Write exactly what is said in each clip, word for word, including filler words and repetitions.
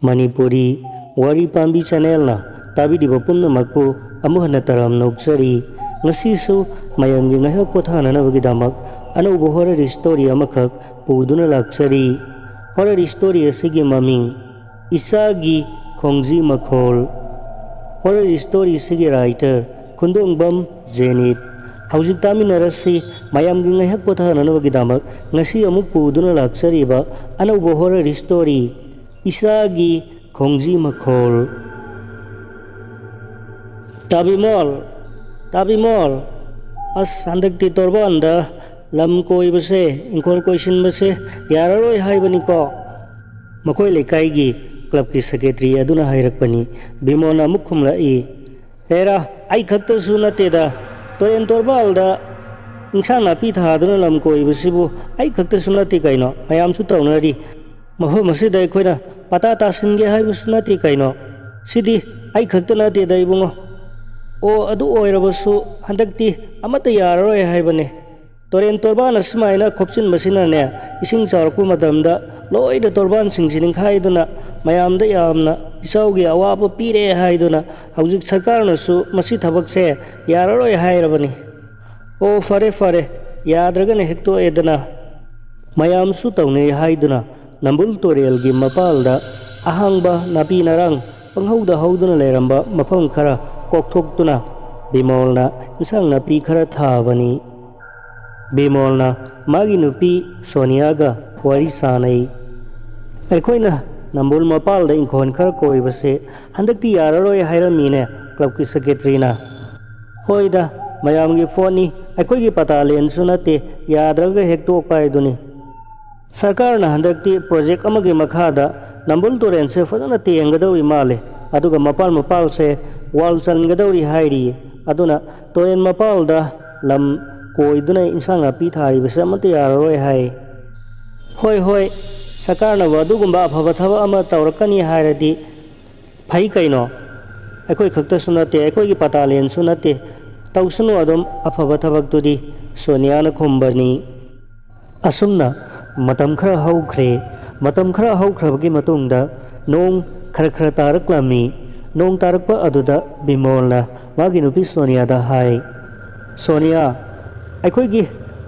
ꯃꯅꯤꯄꯨꯔꯤ ꯋꯥꯔꯤ ꯄꯥꯝꯕꯤ ꯆꯦꯅꯦꯜꯅ ꯇꯥꯕꯤꯔꯤꯕ ꯄꯨꯝꯅꯃꯛꯄꯨ ꯑꯃꯨꯛ ꯍꯟꯅ ꯇꯔꯥꯝꯅ ꯑꯣꯛꯆꯔꯤ꯫ ꯉꯁꯤꯁꯨ ꯃꯌꯥꯝꯒꯤ ꯉꯥꯏꯍꯥꯛ ꯄꯣꯊꯥꯅꯅꯕꯒꯤꯗꯃꯛ ꯑꯅꯧꯕ ꯍꯣꯔꯔ ꯁ꯭ꯇꯣꯔꯤ ꯑꯃꯈꯛ ꯄꯨꯗꯨꯅ ꯂꯥꯛꯆꯔꯤ꯫ ꯍꯣꯔꯔ ꯁ꯭ꯇꯣꯔꯤ ꯑꯁꯤꯒꯤ ꯃꯃꯤꯡ ꯏꯆꯥꯒꯤ ꯈꯣꯡꯖꯤ ꯃꯈꯣꯜ꯫ ꯍꯣꯔꯔ ꯁ꯭ꯇꯣꯔꯤ ꯑꯁꯤꯒꯤ ꯔꯥꯏꯇꯔ ꯈꯨꯟꯗꯣꯡꯕꯝ ꯖꯦꯅꯤꯠ꯫ ꯍꯧꯖꯤꯛ ꯇꯥꯃꯤꯟꯅꯔꯁꯤ ꯃꯌꯥꯝꯒꯤ ꯉꯥꯏꯍꯥꯛ ꯄꯣꯊꯥꯅꯅꯕꯒꯤꯗꯃꯛ ꯉꯁꯤ ꯑꯃꯨꯛ ꯄꯨꯗꯨꯅ ꯂꯥꯛꯆꯔꯤꯕ ꯑꯅꯧꯕ ꯍꯣꯔꯔ ꯁ꯭ꯇꯣꯔꯤ ꯏꯆꯥꯒꯤ ꯈꯣꯡꯖꯤ ꯃꯈꯣꯜ꯫ ꯇꯥꯕꯤꯃꯣꯜ, ꯇꯥꯕꯤꯃꯣꯜ, ꯑꯁ, ꯍꯟꯗꯛꯇꯤ ꯇꯣꯔꯕꯥꯟꯗ ꯂꯝ ꯀꯣꯏꯕꯁꯦ, ꯏꯪꯈꯣꯜ ꯀꯣꯏꯁꯤꯟꯕꯁꯦ ꯌꯥꯔꯔꯣꯏ ꯍꯥꯏꯕꯅꯤꯀꯣ꯫ ꯃꯈꯣꯏ ꯂꯩꯀꯥꯏꯒꯤ ꯀ꯭ꯂꯕꯀꯤ ꯁꯦꯀ꯭ꯔꯦꯇꯔꯤ ꯑꯗꯨꯅ ꯍꯥꯏꯔꯛꯄꯅꯤ꯫ ꯕꯤꯃꯣꯜꯅ ꯑꯃꯨꯛ ꯈꯨꯝꯂꯛꯏ, "ꯍꯦꯔꯥ, ꯑꯩ ꯈꯛꯇꯁꯨ ꯅꯠꯇꯦꯗ꯫ ꯇꯨꯔꯦꯟ ꯇꯣꯔꯕꯥꯜꯗ ꯏꯟꯁꯥꯡ ꯅꯥꯄꯤ ꯊꯥꯗꯨꯅ ꯂꯝ ꯀꯣꯏꯕꯁꯤꯕꯨ ꯑꯩ ꯈꯛꯇꯁꯨ ꯅꯠꯇꯦ ꯀꯩꯅꯣ, ꯃꯌꯥꯝꯁꯨ ꯇꯧꯅꯔꯤ꯫ ꯃꯐꯝ ꯑꯁꯤꯗ ꯑꯩꯈꯣꯏꯅ ꯄꯇꯥ ꯇꯥꯁꯤꯟꯒꯦ ꯍꯥꯏꯕꯁꯨ ꯅꯠꯇꯦ ꯀꯩꯅꯣ꯫ ꯁꯤꯗꯤ ꯑꯩ ꯈꯛꯇ ꯅꯠꯇꯦꯗ ꯏꯕꯨꯡꯉꯣ꯫ ꯑꯣ, ꯑꯗꯨ ꯑꯣꯏꯔꯕꯁꯨ ꯍꯟꯗꯛꯇꯤ ꯑꯃꯠꯇ ꯌꯥꯔꯔꯣꯏ ꯍꯥꯏꯕꯅꯦ꯫ ꯇꯨꯔꯦꯟ ꯇꯣꯔꯕꯥꯟ ꯑꯁꯨꯃꯥꯏꯅ ꯈꯣꯞꯆꯤꯟꯕꯁꯤꯅꯅꯦ, ꯏꯁꯤꯡ ꯆꯥꯎꯔꯛꯄ ꯃꯇꯝꯗ ꯂꯣꯏꯅ ꯇꯣꯔꯕꯥꯟꯁꯤꯡꯁꯤ ꯅꯤꯡꯈꯥꯏꯗꯨꯅ ꯃꯌꯥꯝꯗ ꯌꯥꯝꯅ ꯏꯆꯥꯎꯒꯤ ꯑꯋꯥꯕ ꯄꯤꯔꯦ ꯍꯥꯏꯗꯨꯅ ꯍꯧꯖꯤꯛ ꯁꯔꯀꯥꯔꯅꯁꯨ ꯃꯁꯤ ꯊꯕꯛꯁꯦ ꯌꯥꯔꯔꯣꯏ ꯍꯥꯏꯔꯕꯅꯤ꯫ ꯑꯣ, ꯐꯔꯦ ꯐꯔꯦ, ꯌꯥꯗ꯭ꯔꯒꯅ ꯍꯦꯛꯇꯣꯛꯑꯦꯗꯅ꯫ ꯃꯌꯥꯝꯁꯨ ꯇꯧꯅꯩ ꯍꯥꯏꯗꯨꯅ ꯅꯝꯕꯨꯜ ꯇꯨꯔꯦꯜꯒꯤ ꯃꯄꯥꯜꯗ ꯑꯍꯥꯡꯕ ꯅꯥꯄꯤ ꯅꯔꯥꯡ ꯄꯪꯍꯧꯗ ꯍꯧꯗꯨꯅ ꯂꯩꯔꯝꯕ ꯃꯐꯝ ꯈꯔ ꯀꯣꯛꯊꯣꯛꯇꯨꯅ ꯕꯤꯃꯣꯜꯅ ꯏꯟꯁꯥꯡ ꯅꯥꯄꯤ ꯈꯔ ꯊꯥꯕꯅꯤ꯫ ꯕꯤꯃꯣꯜꯅ ꯃꯥꯒꯤ ꯅꯨꯄꯤ ꯁꯣꯅꯤꯌꯥꯒ ꯋꯥꯔꯤ ꯁꯥꯅꯩ꯫ "ꯑꯩꯈꯣꯏꯅ ꯅꯝꯕꯨꯜ ꯃꯄꯥꯜꯗ ꯏꯪꯈꯣꯜ ꯈꯔ ꯀꯣꯏꯕꯁꯦ ꯍꯟꯗꯛꯇꯤ ꯌꯥꯔꯔꯣꯏ ꯍꯥꯏꯔꯝꯃꯤꯅꯦ ꯀ꯭ꯂꯕꯀꯤ ꯁꯦꯀ꯭ꯔꯦꯇꯔꯤꯅ꯫ ꯍꯣꯏꯗ, ꯃꯌꯥꯝꯒꯤ ꯄꯣꯠꯅꯤ, ꯑꯩꯈꯣꯏꯒꯤ ꯄꯇꯥ ꯂꯦꯟꯁꯨ ꯅꯠꯇꯦ, ꯌꯥꯗ꯭ꯔꯒ ꯍꯦꯛ ꯇꯣꯛꯄ ꯍꯥꯏꯗꯨꯅꯤ꯫ ꯁꯔꯀꯥꯔꯅ ꯍꯟꯗꯛꯇꯤ ꯄ꯭ꯔꯣꯖꯦꯛ ꯑꯃꯒꯤ ꯃꯈꯥꯗ ꯅꯝꯕꯨꯜ ꯇꯨꯔꯦꯜꯁꯦ ꯐꯖꯅ ꯇꯦꯡꯒꯗꯧꯔꯤ ꯃꯥꯜꯂꯦ, ꯑꯗꯨꯒ ꯃꯄꯥꯜ ꯃꯄꯥꯜꯁꯦ ꯋꯥꯜ ꯆꯟꯒꯗꯧꯔꯤ ꯍꯥꯏꯔꯤꯌꯦ꯫ ꯑꯗꯨꯅ ꯇꯨꯔꯦꯜ ꯃꯄꯥꯜꯗ ꯂꯝ ꯀꯣꯏꯗꯨꯅ ꯏꯟꯁꯥꯡ ꯅꯥꯄꯤ ꯊꯥꯔꯤꯕꯁꯦ ꯑꯃꯠꯇ ꯌꯥꯔꯔꯣꯏ ꯍꯥꯏ꯫" "ꯍꯣꯏ, ꯍꯣꯏ, ꯁꯔꯀꯥꯔꯅꯕꯨ ꯑꯗꯨꯒꯨꯝꯕ ꯑꯐꯕ ꯊꯕꯛ ꯑꯃ ꯇꯧꯔꯛꯀꯅꯤ ꯍꯥꯏꯔꯗꯤ ꯐꯩ ꯀꯩꯅꯣ꯫ ꯑꯩꯈꯣꯏ ꯈꯛꯇꯁꯨ ꯅꯠꯇꯦ, ꯑꯩꯈꯣꯏꯒꯤ ꯄꯇꯥ ꯂꯦꯟꯁꯨ ꯅꯠꯇꯦ꯫ ꯇꯧꯁꯅꯨ ꯑꯗꯨꯝ ꯑꯐꯕ ꯊꯕꯛꯇꯨꯗꯤ", ꯁꯣꯅꯤꯌꯥꯅ ꯈꯨꯝꯕꯅꯤ꯫ ꯑꯁꯨꯝꯅ ꯃꯇꯝ ꯈꯔ ꯍꯧꯈ꯭ꯔꯦ꯫ ꯃꯇꯝ ꯈꯔ ꯍꯧꯈ꯭ꯔꯕꯒꯤ ꯃꯇꯨꯡꯗ ꯅꯣꯡ ꯈꯔ ꯈꯔ ꯇꯥꯔꯛꯂꯝꯃꯤ꯫ ꯅꯣꯡ ꯇꯥꯔꯛꯄ ꯑꯗꯨꯗ ꯕꯤꯃꯣꯜꯅ ꯃꯥꯒꯤ ꯅꯨꯄꯤ ꯁꯣꯅꯤꯌꯥꯗ ꯍꯥꯏ, "ꯁꯣꯅꯤꯌꯥ, ꯑꯩꯈꯣꯏꯒꯤ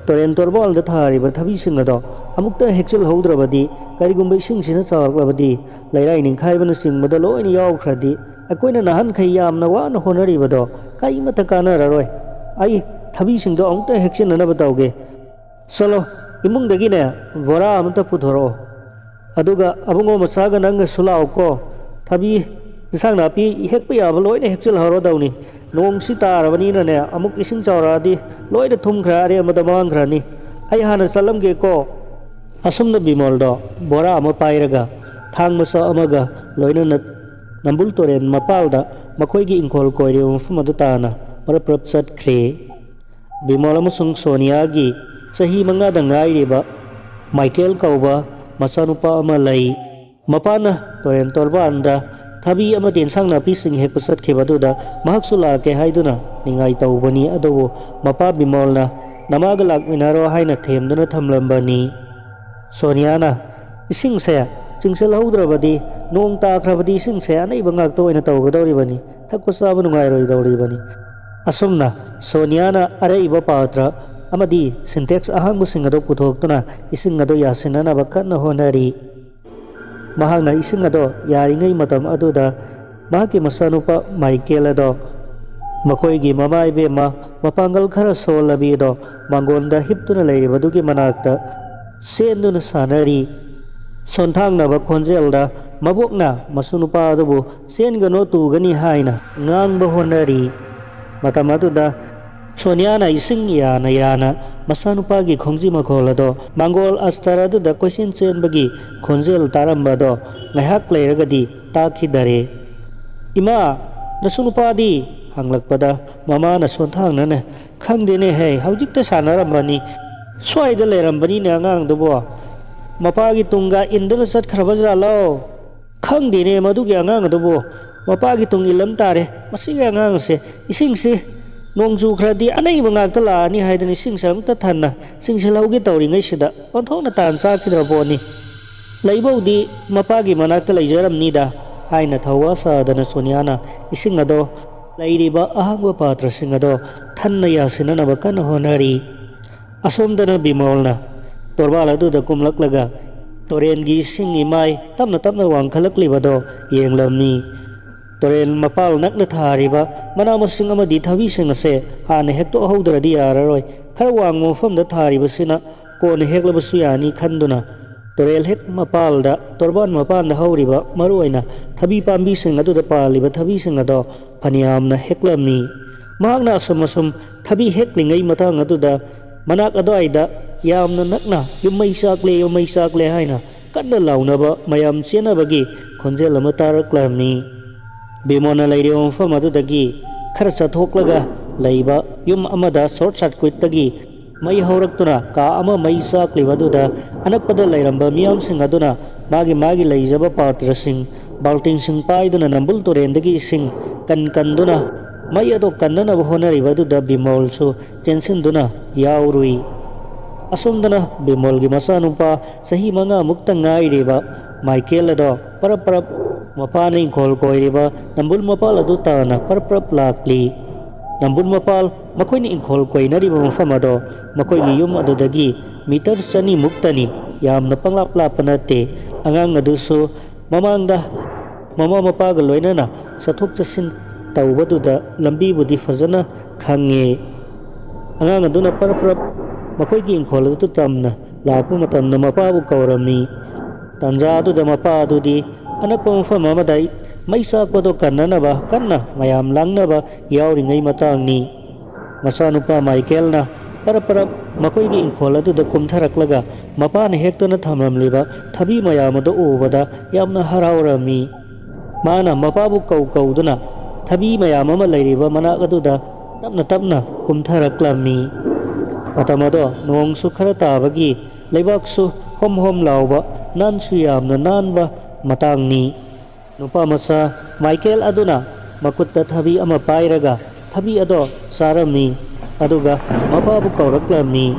ꯇꯨꯔꯦꯟ ꯇꯣꯔꯕꯥꯟꯗ ꯊꯥꯔꯤꯕ ꯊꯕꯤꯁꯤꯡ ꯑꯗꯣ ꯑꯃꯨꯛꯇ ꯍꯦꯛꯆꯤꯜꯍꯧꯗ꯭ꯔꯕꯗꯤ, ꯀꯔꯤꯒꯨꯝꯕ ꯏꯁꯤꯡꯁꯤꯅ ꯆꯥꯎꯔꯛꯂꯕꯗꯤ, ꯂꯩꯔꯥꯏ ꯅꯤꯡꯈꯥꯏꯕꯅꯆꯤꯡꯕꯗ ꯂꯣꯏꯅ ꯌꯥꯎꯈ꯭ꯔꯗꯤ, ꯑꯩꯈꯣꯏꯅ ꯅꯍꯥꯟꯈꯩ ꯌꯥꯝꯅ ꯋꯥꯅ ꯍꯣꯠꯅꯔꯤꯕꯗꯣ ꯀꯔꯤꯃꯠꯇ ꯀꯥꯟꯅꯔꯔꯣꯏ꯫ ꯑꯩ ꯊꯕꯤꯁꯤꯡꯗꯣ ꯑꯃꯨꯛꯇ ꯍꯦꯛꯆꯤꯟꯅꯅꯕ ꯇꯧꯒꯦ꯫ ꯆꯠꯂꯣ, ꯏꯃꯨꯡꯗꯒꯤꯅꯦ ꯕꯣꯔꯥ ꯑꯃꯇ ꯄꯨꯊꯣꯔꯛꯑꯣ꯫ ꯑꯗꯨꯒ ꯑꯕꯨꯡꯉꯣ ꯃꯆꯥꯒ ꯅꯪꯒꯁꯨ ꯂꯥꯛꯑꯣꯀꯣ꯫ ꯊꯕꯤ, ꯏꯟꯁꯥꯡ ꯅꯥꯄꯤ ꯍꯦꯛꯄ ꯌꯥꯕ ꯂꯣꯏꯅ ꯍꯦꯛꯆꯤꯜꯍꯧꯔꯗꯧꯅꯤ꯫ ꯅꯣꯡꯁꯤ ꯇꯥꯔꯕꯅꯤꯅꯅꯦ, ꯑꯃꯨꯛ ꯏꯁꯤꯡ ꯆꯥꯎꯔꯛꯑꯗꯤ ꯂꯣꯏꯅ ꯊꯨꯝꯈ꯭ꯔꯦ, ꯑꯔꯦꯝꯕꯗ ꯃꯥꯡꯈ꯭ꯔꯅꯤ꯫ ꯑꯩ ꯍꯥꯟꯅ ꯆꯠꯂꯝꯒꯦꯀꯣ꯫" ꯑꯁꯨꯝꯅ ꯕꯤꯃꯣꯜꯗꯣ ꯕꯣꯔꯥ ꯑꯃ ꯄꯥꯏꯔꯒ ꯊꯥꯡ ꯃꯆꯥ ꯑꯃꯒ ꯂꯣꯏꯅꯅ ꯅꯝꯕꯨꯜ ꯇꯨꯔꯦꯟ ꯃꯄꯥꯜꯗ ꯃꯈꯣꯏꯒꯤ ꯏꯪꯈꯣꯜ ꯀꯣꯏꯔꯤꯕ ꯃꯐꯝ ꯑꯗꯨ ꯇꯥꯅ ꯄꯔꯞ ꯄꯔꯞ ꯆꯠꯈ꯭ꯔꯦ꯫ ꯕꯤꯃꯣꯜ ꯑꯃꯁꯨꯡ ꯁꯣꯅꯤꯌꯥꯒꯤ ꯆꯍꯤ ꯃꯉꯥꯗ ꯉꯥꯏꯔꯤꯕ ꯃꯥꯏꯀꯦꯜ ꯀꯧꯕ ꯃꯆꯥꯅꯨꯄꯥ ꯑꯃ ꯂꯩ꯫ ꯃꯄꯥꯅ ꯇꯨꯔꯦꯟ ꯇꯣꯔꯕꯥꯟꯗ ꯊꯕꯤ ꯑꯃꯗꯤ ꯏꯟꯁꯥꯡ ꯅꯥꯄꯤꯁꯤꯡ ꯍꯦꯛꯄ ꯆꯠꯈꯤꯕ ꯑꯗꯨꯗ ꯃꯍꯥꯛꯁꯨ ꯂꯥꯛꯀꯦ ꯍꯥꯏꯗꯨꯅ ꯅꯤꯡꯉꯥꯏ ꯇꯧꯕꯅꯤ꯫ ꯑꯗꯨꯕꯨ ꯃꯄꯥ ꯕꯤꯃꯣꯜꯅ "ꯅꯃꯥꯒ ꯂꯥꯛꯃꯤꯟꯅꯔꯣ" ꯍꯥꯏꯅ ꯊꯦꯝꯗꯨꯅ ꯊꯝꯂꯝꯕꯅꯤ꯫ ꯁꯣꯅꯤꯌꯥꯅ, "ꯏꯁꯤꯡꯁꯦ ꯆꯤꯡꯁꯤꯜꯍꯧꯗ꯭ꯔꯕꯗꯤ, ꯅꯣꯡ ꯇꯥꯈ꯭ꯔꯕꯗꯤ ꯏꯁꯤꯡꯁꯦ ꯑꯅꯩꯕ ꯉꯥꯛꯇ ꯑꯣꯏꯅ ꯇꯧꯒꯗꯧꯔꯤꯕꯅꯤ, ꯊꯛꯄ ꯆꯥꯕ ꯅꯨꯡꯉꯥꯏꯔꯣꯏꯗꯧꯔꯤꯕꯅꯤ꯫" ꯑꯁꯨꯝꯅ ꯁꯣꯅꯤꯌꯥꯅ ꯑꯔꯩꯕ ꯄꯥꯇ꯭ꯔ ꯑꯃꯗꯤ ꯁꯤꯟꯇꯦꯛꯁ ꯑꯍꯥꯡꯕꯁꯤꯡ ꯑꯗꯨ ꯄꯨꯊꯣꯛꯇꯨꯅ ꯏꯁꯤꯡ ꯑꯗꯨ ꯌꯥꯁꯤꯟꯅꯅꯕ ꯀꯟꯅ ꯍꯣꯠꯅꯔꯤ꯫ ꯃꯍꯥꯛꯅ ꯏꯁꯤꯡ ꯑꯗꯣ ꯌꯥꯔꯤꯉꯩ ꯃꯇꯝ ꯑꯗꯨꯗ ꯃꯍꯥꯛꯀꯤ ꯃꯆꯥꯅꯨꯄꯥ ꯃꯥꯏꯀꯦꯜ ꯑꯗꯣ, ꯃꯈꯣꯏꯒꯤ ꯃꯃꯥ ꯏꯕꯦꯝꯃ ꯃꯄꯥꯡꯒꯜ ꯈꯔ ꯁꯣꯜꯂꯕꯤ ꯑꯗꯣ, ꯃꯥꯡꯒꯣꯟꯗ ꯍꯤꯞꯇꯨꯅ ꯂꯩꯔꯤꯕꯗꯨꯒꯤ ꯃꯅꯥꯛꯇ ꯆꯦꯟꯗꯨꯅ ꯁꯥꯟꯅꯔꯤ꯫ ꯁꯣꯟꯊꯥꯡꯅꯕ ꯈꯣꯟꯖꯦꯜꯗ ꯃꯕꯣꯛꯅ ꯃꯁꯨ ꯅꯨꯄꯥ ꯑꯗꯨꯕꯨ "ꯆꯦꯟꯒꯅꯣ, ꯇꯨꯒꯅꯤ" ꯍꯥꯏꯅ ꯉꯥꯡꯕ ꯍꯣꯠꯅꯔꯤ꯫ ꯃꯇꯝ ꯑꯗꯨꯗ ꯁꯣꯅꯤꯌꯥꯅ ꯏꯁꯤꯡ ꯌꯥꯅ ꯌꯥꯅ ꯃꯆꯥꯅꯨꯄꯥꯒꯤ ꯈꯣꯡꯖꯤ ꯃꯈꯣꯜ ꯑꯗꯣ, ꯃꯥꯡꯒꯣꯜ ꯑꯁꯇꯔ ꯑꯗꯨꯗ ꯀꯣꯏꯆꯦꯟ ꯆꯦꯟꯕꯒꯤ ꯈꯣꯟꯖꯦꯜ ꯇꯥꯔꯝꯕ ꯑꯗꯣ ꯉꯥꯏꯍꯥꯛ ꯂꯩꯔꯒꯗꯤ ꯇꯥꯈꯤꯗꯔꯦ꯫ "ꯏꯃꯥ, ꯅꯁꯨ ꯅꯨꯄꯥꯗꯤ?" ꯍꯪꯂꯛꯄꯗ ꯃꯃꯥꯅ ꯁꯣꯟꯊꯥꯡꯅꯅ, "ꯈꯪꯗꯦꯅꯦ ꯍꯦ, ꯍꯧꯖꯤꯛꯇ ꯁꯥꯟꯅꯔꯝꯕꯅꯤ꯫ ꯁ꯭ꯋꯥꯏꯗ ꯂꯩꯔꯝꯕꯅꯤꯅꯦ ꯑꯉꯥꯡꯗꯨꯕꯣ꯫ ꯃꯄꯥꯒꯤ ꯇꯨꯡꯒ ꯏꯟꯗꯨꯅ ꯆꯠꯈ꯭ꯔꯕ ꯖꯥꯠꯂꯣ? ꯈꯪꯗꯦꯅꯦ ꯃꯗꯨꯒꯤ ꯑꯉꯥꯡ ꯑꯗꯨꯕꯨ꯫ ꯃꯄꯥꯒꯤ ꯇꯨꯡ ꯏꯜꯂꯝ ꯇꯥꯔꯦ꯫ ꯃꯁꯤꯒꯤ ꯑꯉꯥꯡ ꯑꯁꯦ ꯏꯁꯤꯡꯁꯤ ꯅꯣꯡ ꯆꯨꯈ꯭ꯔꯗꯤ ꯑꯅꯩꯕ ꯉꯥꯛꯇ ꯂꯥꯛꯑꯅꯤ ꯍꯥꯏꯗꯅ ꯏꯁꯤꯡꯁꯦ ꯑꯃꯨꯛꯇ ꯊꯟꯅ ꯆꯤꯡꯁꯤꯜꯍꯧꯒꯦ ꯇꯧꯔꯤꯉꯩꯁꯤꯗ ꯑꯣꯟꯊꯣꯛꯅ ꯇꯥꯟ ꯆꯥꯈꯤꯗ꯭ꯔ ꯄꯣꯠꯅꯤ꯫" "ꯂꯩꯕꯧꯗꯤ ꯃꯄꯥꯒꯤ ꯃꯅꯥꯛꯇ ꯂꯩꯖꯔꯝꯅꯤꯗ" ꯍꯥꯏꯅ ꯊꯧꯋꯥ ꯁꯥꯗꯅ ꯁꯣꯅꯤꯌꯥꯅ ꯏꯁꯤꯡ ꯑꯗꯣ ꯂꯩꯔꯤꯕ ꯑꯍꯥꯡꯕ ꯄꯥꯇ꯭ꯔꯁꯤꯡ ꯑꯗꯣ ꯊꯟꯅ ꯌꯥꯁꯤꯟꯅꯅꯕ ꯀꯟꯅ ꯍꯣꯠꯅꯔꯤ꯫ ꯑꯁꯣꯝꯗꯅ ꯕꯤꯃꯣꯜꯅ ꯇꯣꯔꯕꯥꯜ ꯑꯗꯨꯗ ꯀꯨꯝꯂꯛꯂꯒ ꯇꯨꯔꯦꯜꯒꯤ ꯏꯁꯤꯡ ꯏꯃꯥꯏ ꯇꯞꯅ ꯇꯞꯅ ꯋꯥꯡꯈꯠꯂꯛꯂꯤꯕꯗꯣ ꯌꯦꯡꯂꯝꯃꯤ꯫ ꯇꯨꯔꯦꯜ ꯃꯄꯥꯜ ꯅꯛꯅ ꯊꯥꯔꯤꯕ ꯃꯅꯥ ꯃꯁꯤꯡ ꯑꯃꯗꯤ ꯊꯕꯤꯁꯤꯡ ꯑꯁꯦ ꯍꯥꯟꯅ ꯍꯦꯛꯇꯣꯛꯍꯧꯗ꯭ꯔꯗꯤ ꯌꯥꯔꯔꯣꯏ, ꯈꯔ ꯋꯥꯡꯕ ꯃꯐꯝꯗ ꯊꯥꯔꯤꯕꯁꯤꯅ ꯀꯣꯟꯅ ꯍꯦꯛꯂꯕꯁꯨ ꯌꯥꯅꯤ ꯈꯟꯗꯨꯅ ꯇꯨꯔꯦꯜ ꯍꯦꯛ ꯃꯄꯥꯜꯗ, ꯇꯣꯔꯕꯥꯟ ꯃꯄꯥꯟꯗ ꯍꯧꯔꯤꯕ ꯃꯔꯨꯑꯣꯏꯅ ꯊꯕꯤ ꯄꯥꯝꯕꯤꯁꯤꯡ ꯑꯗꯨꯗ ꯄꯥꯜꯂꯤꯕ ꯊꯕꯤꯁꯤꯡ ꯑꯗꯣ ꯐꯅꯌꯥꯝꯅ ꯍꯦꯛꯂꯝꯃꯤ꯫ ꯃꯍꯥꯛꯅ ꯑꯁꯨꯝ ꯑꯁꯨꯝ ꯊꯕꯤ ꯍꯦꯛꯂꯤꯉꯩ ꯃꯇꯥꯡ ꯑꯗꯨꯗ ꯃꯅꯥꯛ ꯑꯗꯨꯋꯥꯏꯗ ꯌꯥꯝꯅ ꯅꯛꯅ "ꯌꯨꯝ ꯃꯩ ꯆꯥꯛꯂꯦ, ꯌꯨꯝ ꯃꯩ ꯆꯥꯛꯂꯦ" ꯍꯥꯏꯅ ꯀꯟꯅ ꯂꯥꯎꯅꯕ ꯃꯌꯥꯝ ꯆꯦꯟꯅꯕꯒꯤ ꯈꯣꯟꯖꯦꯜ ꯑꯃ ꯇꯥꯔꯛꯂꯝꯃꯤ꯫ ꯕꯤꯃꯣꯜꯅ ꯂꯩꯔꯤꯕ ꯃꯐꯝ ꯑꯗꯨꯗꯒꯤ ꯈꯔ ꯆꯠꯊꯣꯛꯂꯒ ꯂꯩꯕ ꯌꯨꯝ ꯑꯃꯗ ꯁꯣꯔꯠ ꯁꯥꯔꯀ꯭ꯋꯤꯠꯇꯒꯤ ꯃꯩ ꯍꯧꯔꯛꯇꯨꯅ ꯀꯥ ꯑꯃ ꯃꯩ ꯆꯥꯛꯂꯤꯕ ꯑꯗꯨꯗ ꯑꯅꯛꯄꯗ ꯂꯩꯔꯝꯕ ꯃꯤꯌꯥꯝꯁꯤꯡ ꯑꯗꯨꯅ ꯃꯥꯒꯤ ꯃꯥꯒꯤ ꯂꯩꯖꯕ ꯄꯥꯇ꯭ꯔꯁꯤꯡ, ꯕꯥꯜꯇꯤꯟꯁꯤꯡ ꯄꯥꯏꯗꯨꯅ ꯅꯝꯕꯨꯜ ꯇꯨꯔꯦꯟꯗꯒꯤ ꯏꯁꯤꯡ ꯀꯟ ꯀꯟꯗꯨꯅ ꯃꯩ ꯑꯗꯨ ꯀꯟꯅꯅꯕ ꯍꯣꯠꯅꯔꯤꯕ ꯑꯗꯨꯗ ꯕꯤꯃꯣꯜꯁꯨ ꯆꯦꯟꯁꯤꯟꯗꯨꯅ ꯌꯥꯎꯔꯨꯏ꯫ ꯑꯁꯣꯝꯗꯅ ꯕꯤꯃꯣꯜꯒꯤ ꯃꯆꯥꯅꯨꯄꯥ ꯆꯍꯤ ꯃꯉꯥꯃꯨꯛꯇ ꯉꯥꯏꯔꯤꯕ ꯃꯥꯏꯀꯦꯜ ꯑꯗꯣ ꯄꯔꯞ ꯄꯔꯞ ꯃꯄꯥꯅ ꯏꯪꯈꯣꯜ ꯀꯣꯏꯔꯤꯕ ꯅꯝꯕꯨꯜ ꯃꯄꯥꯜ ꯑꯗꯨ ꯇꯥꯅ ꯄꯔꯞ ꯄꯔꯞ ꯂꯥꯛꯂꯤ꯫ ꯅꯝꯕꯨꯜ ꯃꯄꯥꯜ ꯃꯈꯣꯏꯅ ꯏꯪꯈꯣꯜ ꯀꯣꯏꯅꯔꯤꯕ ꯃꯐꯝ ꯑꯗꯣ ꯃꯈꯣꯏꯒꯤ ꯌꯨꯝ ꯑꯗꯨꯗꯒꯤ ꯃꯤꯇꯔ ꯆꯅꯤꯃꯨꯛꯇꯅꯤ, ꯌꯥꯝꯅ ꯄꯪꯂꯥꯞ ꯂꯥꯞꯄ ꯅꯠꯇꯦ꯫ ꯑꯉꯥꯡ ꯑꯗꯨꯁꯨ ꯃꯃꯥꯡꯗ ꯃꯃꯥ ꯃꯄꯥꯒ ꯂꯣꯏꯅꯅ ꯆꯠꯊꯣꯛ ꯆꯠꯁꯤꯟ ꯇꯧꯕꯗꯨꯗ ꯂꯝꯕꯤꯕꯨꯗꯤ ꯐꯖꯅ ꯈꯪꯉꯦ꯫ ꯑꯉꯥꯡ ꯑꯗꯨꯅ ꯄꯔꯞ ꯄꯔꯞ ꯃꯈꯣꯏꯒꯤ ꯏꯪꯈꯣꯜ ꯑꯗꯨ ꯇꯝꯅ ꯂꯥꯛꯄ ꯃꯇꯝꯗ ꯃꯄꯥꯕꯨ ꯀꯧꯔꯝꯃꯤ꯫ ꯇꯥꯟꯖꯥ ꯑꯗꯨꯗ ꯃꯄꯥ ꯑꯗꯨꯗꯤ ꯑꯅꯛꯄ ꯃꯐꯝ ꯑꯃꯗ ꯃꯩ ꯆꯥꯛꯄꯗꯣ ꯀꯟꯅꯅꯕ ꯀꯟꯅ ꯃꯌꯥꯝ ꯂꯥꯡꯅꯕ ꯌꯥꯎꯔꯤꯉꯩ ꯃꯇꯥꯡꯅꯤ꯫ ꯃꯆꯥꯅꯨꯄꯥ ꯃꯥꯏꯀꯦꯜꯅ ꯄꯔꯞ ꯄꯔꯞ ꯃꯈꯣꯏꯒꯤ ꯏꯪꯈꯣꯜ ꯑꯗꯨꯗ ꯀꯨꯝꯊꯔꯛꯂꯒ ꯃꯄꯥꯅ ꯍꯦꯛꯇꯨꯅ ꯊꯝꯂꯝꯂꯤꯕ ꯊꯕꯤ ꯃꯌꯥꯝ ꯑꯗꯨ ꯎꯕꯗ ꯌꯥꯝꯅ ꯍꯔꯥꯎꯔꯝꯃꯤ꯫ ꯃꯥꯅ ꯃꯄꯥꯕꯨ ꯀꯧ ꯀꯧꯗꯨꯅ ꯊꯕꯤ ꯃꯌꯥꯝ ꯑꯃ ꯂꯩꯔꯤꯕ ꯃꯅꯥꯛ ꯑꯗꯨꯗ ꯇꯞꯅ ꯇꯞꯅ ꯀꯨꯝꯊꯔꯛꯂꯝꯃꯤ꯫ ꯃꯇꯝ ꯑꯗꯣ ꯅꯣꯡꯁꯨ ꯈꯔ ꯇꯥꯕꯒꯤ ꯂꯩꯕꯥꯛꯁꯨ ꯍꯣꯝ ꯍꯣꯝ ꯂꯥꯎꯕ, ꯅꯥꯟꯁꯨ ꯌꯥꯝꯅ ꯅꯥꯟꯕ ꯃꯇꯥꯡꯅꯤ꯫ ꯅꯨꯄꯥ ꯃꯆꯥ ꯃꯥꯏꯀꯦꯜ ꯑꯗꯨꯅ ꯃꯈꯨꯠꯇ ꯊꯕꯤ ꯑꯃ ꯄꯥꯏꯔꯒ ꯊꯕꯤ ꯑꯗꯣ ꯆꯥꯔꯝꯃꯤ, ꯑꯗꯨꯒ ꯃꯄꯥꯕꯨ ꯀꯧꯔꯛꯂꯝꯃꯤ꯫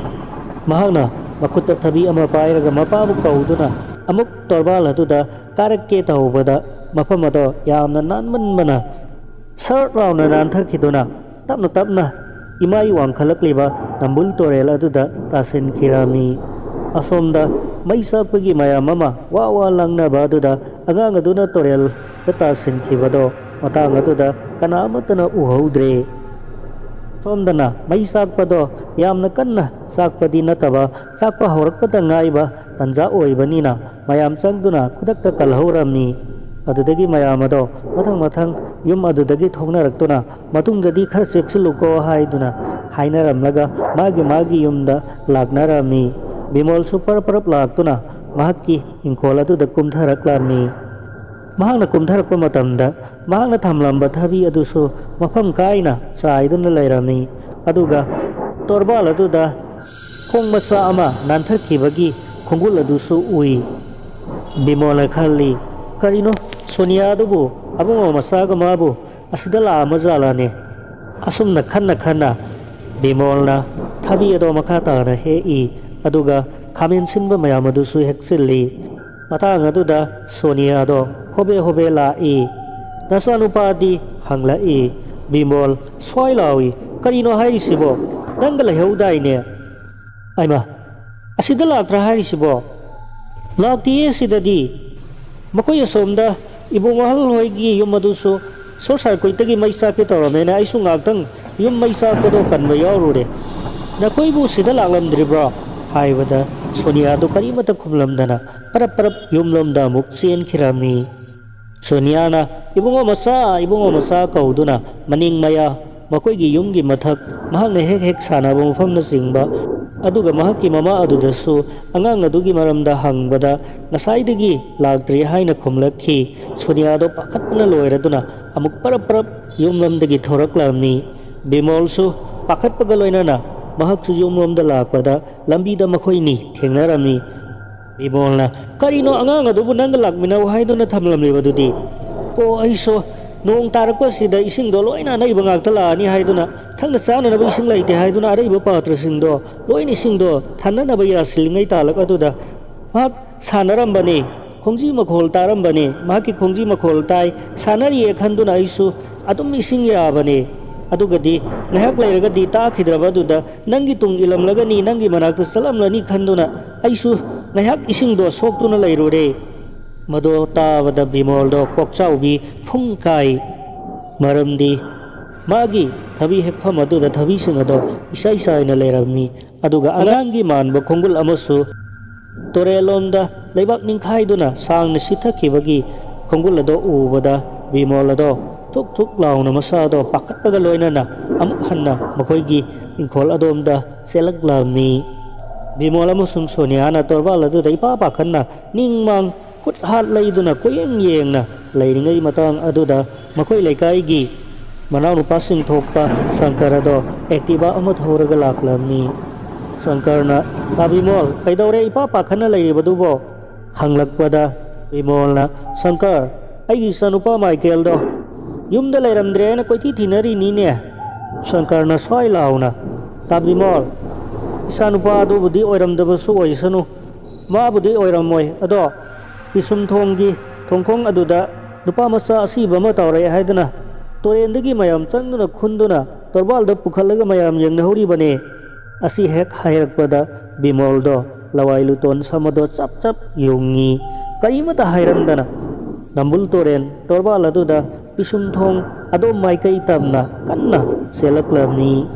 ꯃꯍꯥꯛꯅ ꯃꯈꯨꯠꯇ ꯊꯕꯤ ꯑꯃ ꯄꯥꯏꯔꯒ ꯃꯄꯥꯕꯨ ꯀꯧꯗꯨꯅ ꯑꯃꯨꯛ ꯇꯣꯔꯕꯥꯜ ꯑꯗꯨꯗ ꯀꯥꯔꯛꯀꯦ ꯇꯧꯕꯗ, ꯃꯐꯝ ꯑꯗꯣ ꯌꯥꯝꯅ ꯅꯥꯟꯃꯟꯕꯅ ꯁꯔꯠ ꯂꯥꯎꯅ ꯅꯥꯟꯊꯈꯤꯗꯨꯅ, ꯇꯞꯅ ꯇꯞꯅ ꯏꯃꯥꯏ ꯋꯥꯡꯈꯠꯂꯛꯂꯤꯕ ꯅꯝꯕꯨꯜ ꯇꯨꯔꯦꯜ ꯑꯗꯨꯗ ꯇꯥꯁꯤꯟꯈꯤꯔꯝꯃꯤ꯫ ꯑꯁꯣꯝꯗ ꯃꯩ ꯆꯥꯛꯄꯒꯤ ꯃꯌꯥꯝ ꯑꯃ ꯋꯥ ꯋꯥ ꯂꯥꯡꯅꯕ ꯑꯗꯨꯗ, ꯑꯉꯥꯡ ꯑꯗꯨꯅ ꯇꯨꯔꯦꯜꯗ ꯇꯥꯁꯤꯟꯈꯤꯕꯗꯣ ꯃꯇꯥꯡ ꯑꯗꯨꯗ ꯀꯅꯥ ꯑꯃꯠꯇꯅ ꯎꯍꯧꯗ꯭ꯔꯦ꯫ ꯁꯣꯝꯗꯅ ꯃꯩ ꯆꯥꯛꯄꯗꯣ ꯌꯥꯝꯅ ꯀꯟꯅ ꯆꯥꯛꯄꯗꯤ ꯅꯠꯇꯕ, ꯆꯥꯛꯄ ꯍꯧꯔꯛꯄꯗ ꯉꯥꯏꯕ ꯇꯟꯖꯥ ꯑꯣꯏꯕꯅꯤꯅ, ꯃꯌꯥꯝ ꯆꯪꯗꯨꯅ ꯈꯨꯗꯛꯇ ꯀꯜꯍꯧꯔꯝꯃꯤ꯫ ꯑꯗꯨꯗꯒꯤ ꯃꯌꯥꯝ ꯑꯗꯣ ꯃꯊꯪ ꯃꯊꯪ ꯌꯨꯝ ꯑꯗꯨꯗꯒꯤ ꯊꯣꯛꯅꯔꯛꯇꯨꯅ, "ꯃꯇꯨꯡꯗꯗꯤ ꯈꯔ ꯆꯦꯛꯁꯤꯜꯂꯨꯀꯣ" ꯍꯥꯏꯗꯨꯅ ꯍꯥꯏꯅꯔꯝꯂꯒ, ꯃꯥꯒꯤ ꯃꯥꯒꯤ ꯌꯨꯝꯗ ꯂꯥꯛꯅꯔꯝꯃꯤ꯫ ꯕꯤꯃꯣꯜꯁꯨ ꯄꯔꯞ ꯄꯔꯞ ꯂꯥꯛꯇꯨꯅ ꯃꯍꯥꯛꯀꯤ ꯏꯪꯈꯣꯜ ꯑꯗꯨꯗ ꯀꯨꯝꯊꯔꯛꯂꯝꯃꯤ꯫ ꯃꯍꯥꯛꯅ ꯀꯨꯝꯊꯔꯛꯄ ꯃꯇꯝꯗ, ꯃꯍꯥꯛꯅ ꯊꯝꯂꯝꯕ ꯊꯕꯤ ꯑꯗꯨꯁꯨ ꯃꯐꯝ ꯀꯥꯏꯅ ꯆꯥꯏꯗꯨꯅ ꯂꯩꯔꯝꯃꯤ꯫ ꯑꯗꯨꯒ ꯇꯣꯔꯕꯥꯜ ꯑꯗꯨꯗ ꯈꯣꯡ ꯃꯆꯥ ꯑꯃ ꯅꯥꯟꯊꯈꯤꯕꯒꯤ ꯈꯣꯡꯒꯨꯜ ꯑꯗꯨꯁꯨ ꯎꯏ꯫ ꯕꯤꯃꯣꯜꯅ ꯈꯜꯂꯤ, "ꯀꯔꯤꯅꯣ, ꯁꯣꯅꯤꯌꯥꯗꯨꯕꯨ ꯑꯕꯨꯡꯉꯣ ꯃꯆꯥꯒ ꯃꯥꯕꯨ ꯑꯁꯤꯗ ꯂꯥꯛꯑꯃꯖꯥꯠꯂꯅꯦ?" ꯑꯁꯨꯝꯅ ꯈꯟꯅ ꯈꯟꯅ ꯕꯤꯃꯣꯜꯅ ꯊꯕꯤ ꯑꯗꯣ ꯃꯈꯥ ꯇꯥꯅ ꯍꯦꯛꯏ, ꯑꯗꯨꯒ ꯈꯥꯃꯦꯟ ꯁꯤꯟꯕ ꯃꯌꯥꯝ ꯑꯗꯨꯁꯨ ꯍꯦꯛꯆꯤꯜꯂꯤ꯫ ꯃꯇꯥꯡ ꯑꯗꯨꯗ ꯁꯣꯅꯤꯌꯥꯗꯣ ꯍꯣꯕꯦ ꯍꯣꯕꯦ ꯂꯥꯛꯏ꯫ "ꯅꯆꯥꯅꯨꯄꯥꯗꯤ?" ꯍꯪꯂꯛꯏ꯫ ꯕꯤꯃꯣꯜ ꯁ꯭ꯋꯥꯏ ꯂꯥꯎꯏ, "ꯀꯔꯤꯅꯣ ꯍꯥꯏꯔꯤꯁꯤꯕꯣ? ꯅꯪꯒ ꯂꯩꯍꯧꯗꯥꯏꯅꯦ?" "ꯑꯩꯃ, ꯑꯁꯤꯗ ꯂꯥꯛꯇ꯭ꯔꯥ ꯍꯥꯏꯔꯤꯁꯤꯕꯣ?" "ꯂꯥꯛꯇꯤꯌꯦ ꯁꯤꯗꯗꯤ꯫ ꯃꯈꯣꯏ ꯑꯁꯣꯝꯗ ꯏꯕꯨꯡ ꯑꯍꯜ ꯍꯣꯏꯒꯤ ꯌꯨꯝ ꯑꯗꯨꯁꯨ ꯁꯣꯔꯠ ꯁꯥꯔꯀ꯭ꯋꯤꯠꯇꯒꯤ ꯃꯩ ꯆꯥꯛꯀꯦ ꯇꯧꯔꯝꯃꯦꯅ ꯑꯩꯁꯨ ꯉꯥꯛꯇꯪ ꯌꯨꯝ ꯃꯩ ꯆꯥꯛꯄꯗꯣ ꯀꯟꯕ ꯌꯥꯎꯔꯨꯔꯦ꯫ ꯅꯈꯣꯏꯕꯨ ꯁꯤꯗ ꯂꯥꯛꯂꯝꯗ꯭ꯔꯤꯕ꯭ꯔꯣ?" ꯍꯥꯏꯕꯗ ꯁꯣꯅꯤꯌꯥꯗꯨ ꯀꯔꯤꯃꯠꯇ ꯈꯨꯝꯂꯝꯗꯅ ꯄꯔꯞ ꯄꯔꯞ ꯌꯨꯝꯂꯣꯝꯗ ꯑꯃꯨꯛ ꯆꯦꯟꯈꯤꯔꯝꯃꯤ꯫ ꯁꯣꯅꯤꯌꯥꯅ, "ꯏꯕꯨꯡꯉꯣ ꯃꯆꯥ, ꯏꯕꯨꯡꯉꯣ ꯃꯆꯥ" ꯀꯧꯗꯨꯅ ꯃꯅꯤꯡ ꯃꯌꯥ, ꯃꯈꯣꯏꯒꯤ ꯌꯨꯝꯒꯤ ꯃꯊꯛ, ꯃꯍꯥꯛꯅ ꯍꯦꯛ ꯍꯦꯛ ꯁꯥꯟꯅꯕ ꯃꯐꯝꯅꯆꯤꯡꯕ, ꯑꯗꯨꯒ ꯃꯍꯥꯛꯀꯤ ꯃꯃꯥ ꯑꯗꯨꯗꯁꯨ ꯑꯉꯥꯡ ꯑꯗꯨꯒꯤ ꯃꯔꯝꯗ ꯍꯪꯕꯗ, "ꯉꯁꯥꯏꯗꯒꯤ ꯂꯥꯛꯇ꯭ꯔꯤ" ꯍꯥꯏꯅ ꯈꯨꯝꯂꯛꯈꯤ꯫ ꯁꯣꯅꯤꯌꯥꯗꯣ ꯄꯥꯈꯠꯄꯅ ꯂꯣꯏꯔꯗꯨꯅ ꯑꯃꯨꯛ ꯄꯔꯞ ꯄꯔꯞ ꯌꯨꯝꯂꯣꯝꯗꯒꯤ ꯊꯣꯔꯛꯂꯝꯃꯤ꯫ ꯕꯤꯃꯣꯜꯁꯨ ꯄꯥꯈꯠꯄꯒ ꯂꯣꯏꯅꯅ ꯃꯍꯥꯛꯁꯨ ꯌꯨꯝꯂꯣꯝꯗ ꯂꯥꯛꯄꯗ, ꯂꯝꯕꯤꯗ ꯃꯈꯣꯏꯅꯤ ꯊꯦꯡꯅꯔꯝꯃꯤ꯫ ꯕꯤꯃꯣꯜꯅ, "ꯀꯔꯤꯅꯣ, ꯑꯉꯥꯡ ꯑꯗꯨꯕꯨ ꯅꯪꯒ ꯂꯥꯛꯃꯤꯟꯅꯧ ꯍꯥꯏꯗꯨꯅ ꯊꯝꯂꯝꯂꯤꯕꯗꯨꯗꯤ?" "ꯑꯣ, ꯑꯩꯁꯨ ꯅꯣꯡ ꯇꯥꯔꯛꯄꯁꯤꯗ ꯏꯁꯤꯡꯗꯣ ꯂꯣꯏꯅ ꯑꯅꯩꯕ ꯉꯥꯛꯇ ꯂꯥꯛꯑꯅꯤ ꯍꯥꯏꯗꯨꯅ, ꯊꯛꯅ ꯆꯥꯅꯅꯕ ꯏꯁꯤꯡ ꯂꯩꯇꯦ ꯍꯥꯏꯗꯨꯅ ꯑꯔꯩꯕ ꯄꯥꯇ꯭ꯔꯁꯤꯡꯗꯣ ꯂꯣꯏꯅ ꯏꯁꯤꯡꯗꯣ ꯊꯟꯅꯅꯕ ꯌꯥꯁꯤꯜꯂꯤꯉꯩ ꯇꯥꯂꯛ ꯑꯗꯨꯗ ꯃꯍꯥꯛ ꯁꯥꯟꯅꯔꯝꯕꯅꯤ꯫ ꯈꯣꯡꯖꯤ ꯃꯈꯣꯜ ꯇꯥꯔꯝꯕꯅꯤ꯫ ꯃꯍꯥꯛꯀꯤ ꯈꯣꯡꯖꯤ ꯃꯈꯣꯜ ꯇꯥꯏ꯫ ꯁꯥꯟꯅꯔꯤꯌꯦ ꯈꯟꯗꯨꯅ ꯑꯩꯁꯨ ꯑꯗꯨꯝ ꯏꯁꯤꯡ ꯌꯥꯕꯅꯤ꯫ ꯑꯗꯨꯒꯗꯤ ꯉꯥꯏꯍꯥꯛ ꯂꯩꯔꯒꯗꯤ ꯇꯥꯈꯤꯗ꯭ꯔꯕ ꯑꯗꯨꯗ ꯅꯪꯒꯤ ꯇꯨꯡ ꯏꯜꯂꯝꯂꯒꯅꯤ, ꯅꯪꯒꯤ ꯃꯅꯥꯛꯇ ꯆꯠꯂꯝꯂꯅꯤ ꯈꯟꯗꯨꯅ ꯑꯩꯁꯨ ꯉꯥꯏꯍꯥꯛ ꯏꯁꯤꯡꯗꯣ ꯁꯣꯛꯇꯨꯅ ꯂꯩꯔꯨꯔꯦ꯫ ꯃꯗꯣ ꯇꯥꯕꯗ ꯕꯤꯃꯣꯜꯗꯣ ꯀꯣꯛꯆꯥꯎꯕꯤ ꯐꯨꯡ ꯀꯥꯏ꯫ ꯃꯔꯝꯗꯤ ꯃꯥꯒꯤ ꯊꯕꯤ ꯍꯦꯛꯐꯝ ꯑꯗꯨꯗ ꯊꯕꯤꯁꯤꯡ ꯑꯗꯣ ꯏꯁꯥꯏ ꯁꯥꯏꯅ ꯂꯩꯔꯝꯃꯤ꯫ ꯑꯗꯨꯒ ꯑꯉꯥꯡꯒꯤ ꯃꯥꯟꯕ ꯈꯣꯡꯒꯨꯜ ꯑꯃꯁꯨ ꯇꯨꯔꯦꯜꯂꯣꯝꯗ ꯂꯩꯕꯥꯛ ꯅꯤꯡꯈꯥꯏꯗꯨꯅ ꯁꯥꯡꯅ ꯁꯤꯊꯈꯤꯕꯒꯤ ꯈꯣꯡꯒꯨꯜ ꯑꯗꯣ ꯎꯕꯗ ꯕꯤꯃꯣꯜ ꯑꯗꯣ ꯊꯨꯛ ꯊꯨꯛ ꯂꯥꯎꯅ ꯃꯁꯥꯗꯣ ꯄꯥꯈꯠꯄꯒ ꯂꯣꯏꯅꯅ ꯑꯃꯨꯛ ꯍꯟꯅ ꯃꯈꯣꯏꯒꯤ ꯏꯪꯈꯣꯜ ꯑꯗꯣꯝꯗ ꯆꯦꯜꯂꯛꯂꯝꯃꯤ꯫ ꯕꯤꯃꯣꯜ ꯑꯃꯁꯨꯡ ꯁꯣꯅꯤꯌꯥꯅ ꯇꯣꯔꯕꯥꯜ ꯑꯗꯨꯗ ꯏꯄꯥ ꯄꯥꯈꯠꯅ ꯅꯤꯡ ꯃꯥꯡ ꯈꯨꯠ ꯍꯥꯠ ꯂꯩꯗꯨꯅ ꯀꯣꯏꯌꯦꯡ ꯌꯦꯡꯅ ꯂꯩꯔꯤꯉꯩ ꯃꯇꯥꯡ ꯑꯗꯨꯗ ꯃꯈꯣꯏ ꯂꯩꯀꯥꯏꯒꯤ ꯃꯅꯥꯎꯅꯨꯄꯥꯁꯤꯡ ꯊꯣꯛꯄ ꯁꯪꯀꯔ ꯑꯗꯣ ꯑꯦꯛꯇꯤꯚꯥ ꯑꯃ ꯊꯧꯔꯒ ꯂꯥꯛꯂꯝꯃꯤ꯫ ꯁꯪꯀꯔꯅ, "ꯇꯥ ꯕꯤꯃꯣꯜ, ꯀꯩꯗꯧꯔꯦ ꯏꯄꯥ ꯄꯥꯈꯠꯅ ꯂꯩꯔꯤꯕꯗꯨꯕꯣ?" ꯍꯪꯂꯛꯄꯗ ꯕꯤꯃꯣꯜꯅ, "ꯁꯪꯀꯔ, ꯑꯩꯒꯤ ꯏꯆꯥꯅꯨꯄꯥ ꯃꯥꯏꯀꯦꯜꯗꯣ ꯌꯨꯝꯗ ꯂꯩꯔꯝꯗ꯭ꯔꯦꯅ ꯀꯣꯏꯊꯤ ꯊꯤꯅꯔꯤꯅꯤꯅꯦ꯫" ꯁꯪꯀꯔꯅ ꯁ꯭ꯋꯥꯏ ꯂꯥꯎꯅ, "ꯇꯥ ꯕꯤꯃꯣꯜ, ꯏꯆꯥꯅꯨꯄꯥ ꯑꯗꯨꯕꯨꯗꯤ ꯑꯣꯏꯔꯝꯗꯕꯁꯨ ꯑꯣꯏꯁꯅꯨ, ꯃꯥꯕꯨꯗꯤ ꯑꯣꯏꯔꯝꯃꯣꯏ, ꯑꯗꯣ ꯄꯤꯁꯨꯝ ꯊꯣꯡꯒꯤ ꯊꯣꯡꯈꯣꯡ ꯑꯗꯨꯗ ꯅꯨꯄꯥ ꯃꯆꯥ ꯑꯁꯤꯕ ꯑꯃ ꯇꯥꯎꯔꯛꯑꯦ ꯍꯥꯏꯗꯨꯅ ꯇꯨꯔꯦꯟꯗꯒꯤ ꯃꯌꯥꯝ ꯆꯪꯗꯨꯅ ꯈꯨꯟꯗꯨꯅ ꯇꯣꯔꯕꯥꯜꯗ ꯄꯨꯈꯠꯂꯒ ꯃꯌꯥꯝ ꯌꯦꯡꯅꯍꯧꯔꯤꯕꯅꯦ꯫" ꯑꯁꯤ ꯍꯦꯛ ꯍꯥꯏꯔꯛꯄꯗ ꯕꯤꯃꯣꯜꯗꯣ ꯂꯋꯥꯏ ꯂꯨꯇꯣꯟ ꯁꯝ ꯑꯗꯣ ꯆꯞ ꯆꯞ ꯌꯨꯡꯉꯤ꯫ ꯀꯔꯤꯃꯇ ꯍꯥꯏꯔꯝꯗꯅ ꯅꯝꯕꯨꯜ ꯇꯨꯔꯦꯟ ꯇꯣꯔꯕꯥꯜ ꯑꯗꯨꯗ ꯄꯤꯁꯨꯝ ꯊꯣꯡ ꯑꯗꯣꯝ ꯃꯥꯏꯀꯩ ꯇꯝꯅ ꯀꯟꯅ ꯆꯦꯜꯂꯛꯂꯝꯃꯤ꯫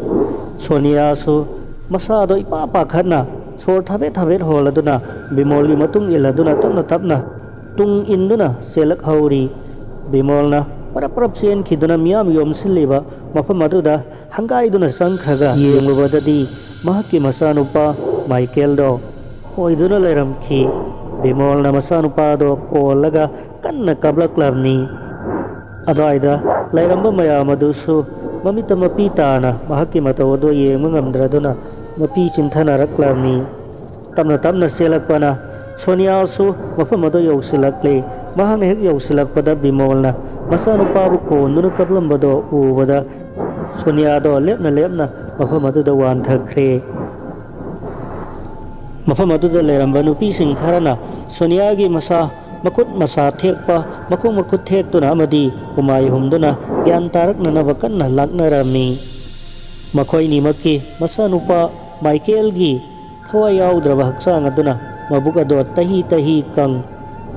ꯁꯣꯅꯤꯌꯥꯁꯨ ꯃꯁꯥꯗꯣ ꯏꯄꯥ ꯄꯥꯈꯠꯅ ꯁꯣꯔ ꯊꯕꯦꯠ ꯊꯕꯦꯠ ꯍꯣꯜꯂꯗꯨꯅ ꯕꯤꯃꯣꯜꯒꯤ ꯃꯇꯨꯡ ꯏꯜꯂꯗꯨꯅ ꯇꯞꯅ ꯇꯞꯅ ꯇꯨꯡ ꯏꯟꯗꯨꯅ ꯆꯦꯜꯂꯛꯍꯧꯔꯤ꯫ ꯕꯤꯃꯣꯜꯅ ꯄꯔꯞ ꯄꯔꯞ ꯆꯦꯟꯈꯤꯗꯨꯅ ꯃꯤꯌꯥꯝ ꯌꯣꯝꯁꯤꯜꯂꯤꯕ ꯃꯐꯝ ꯑꯗꯨꯗ ꯍꯪꯒꯥꯏꯗꯨꯅ ꯆꯪꯈ꯭ꯔꯒ ꯌꯦꯡꯂꯨꯕꯗꯗꯤ ꯃꯍꯥꯛꯀꯤ ꯃꯆꯥꯅꯨꯄꯥ ꯃꯥꯏꯀꯦꯜꯗꯣ ꯑꯣꯏꯗꯨꯅ ꯂꯩꯔꯝꯈꯤ꯫ ꯕꯤꯃꯣꯜꯅ ꯃꯆꯥꯅꯨꯄꯥꯗꯣ ꯀꯣꯜꯂꯒ ꯀꯟꯅ ꯀꯞꯂꯛꯂꯝꯃꯤ꯫ ꯑꯗꯨꯋꯥꯏꯗ ꯂꯩꯔꯝꯕ ꯃꯌꯥꯝ ꯑꯗꯨꯁꯨ ꯃꯃꯤꯠꯇ ꯃꯄꯤ ꯇꯥꯅ ꯃꯍꯥꯛꯀꯤ ꯃꯇꯧ ꯑꯗꯨ ꯌꯦꯡꯕ ꯉꯝꯗ꯭ꯔꯗꯨꯅ ꯃꯄꯤ ꯆꯤꯟꯊꯅꯔꯛꯂꯝꯃꯤ꯫ ꯇꯞꯅ ꯇꯞꯅ ꯆꯦꯜꯂꯛꯄꯅ ꯁꯣꯅꯤꯌꯥꯁꯨ ꯃꯐꯝ ꯑꯗꯨ ꯌꯧꯁꯤꯜꯂꯛꯂꯤ꯫ ꯃꯍꯥꯛꯅ ꯍꯦꯛ ꯌꯧꯁꯤꯜꯂꯛꯄꯗ ꯕꯤꯃꯣꯜꯅ ꯃꯆꯥꯅꯨꯄꯥꯕꯨ ꯀꯣꯟꯗꯨꯅ ꯀꯞꯂꯝꯕꯗꯣ ꯎꯕꯗ ꯁꯣꯅꯤꯌꯥꯗꯣ ꯂꯦꯞꯅ ꯂꯦꯞꯅ ꯃꯐꯝ ꯑꯗꯨꯗ ꯋꯥꯟꯊꯈ꯭ꯔꯦ꯫ ꯃꯐꯝ ꯑꯗꯨꯗ ꯂꯩꯔꯝꯕ ꯅꯨꯄꯤꯁꯤꯡ ꯈꯔꯅ ꯁꯣꯅꯤꯌꯥꯒꯤ ꯃꯁꯥ, ꯃꯈꯨꯠ ꯃꯁꯥ ꯊꯦꯛꯄ, ꯃꯈꯣꯡ ꯃꯈꯨꯠ ꯊꯦꯛꯇꯨꯅ ꯑꯃꯗꯤ ꯍꯨꯃꯥꯏ ꯍꯨꯝꯗꯨꯅ ꯒ꯭ꯌꯥꯟ ꯇꯥꯔꯛꯅꯅꯕ ꯀꯟꯅ ꯂꯥꯛꯅꯔꯝꯃꯤ꯫ ꯃꯈꯣꯏꯅꯤꯃꯛꯀꯤ ꯃꯆꯥꯅꯨꯄꯥ ꯃꯥꯏꯀꯦꯜꯒꯤ ꯊꯋꯥꯏ ꯌꯥꯎꯗ꯭ꯔꯕ ꯍꯛꯆꯥꯡ ꯑꯗꯨꯅ ꯃꯕꯨꯛ ꯑꯗꯣ ꯇꯍꯤ ꯇꯍꯤ ꯀꯪ,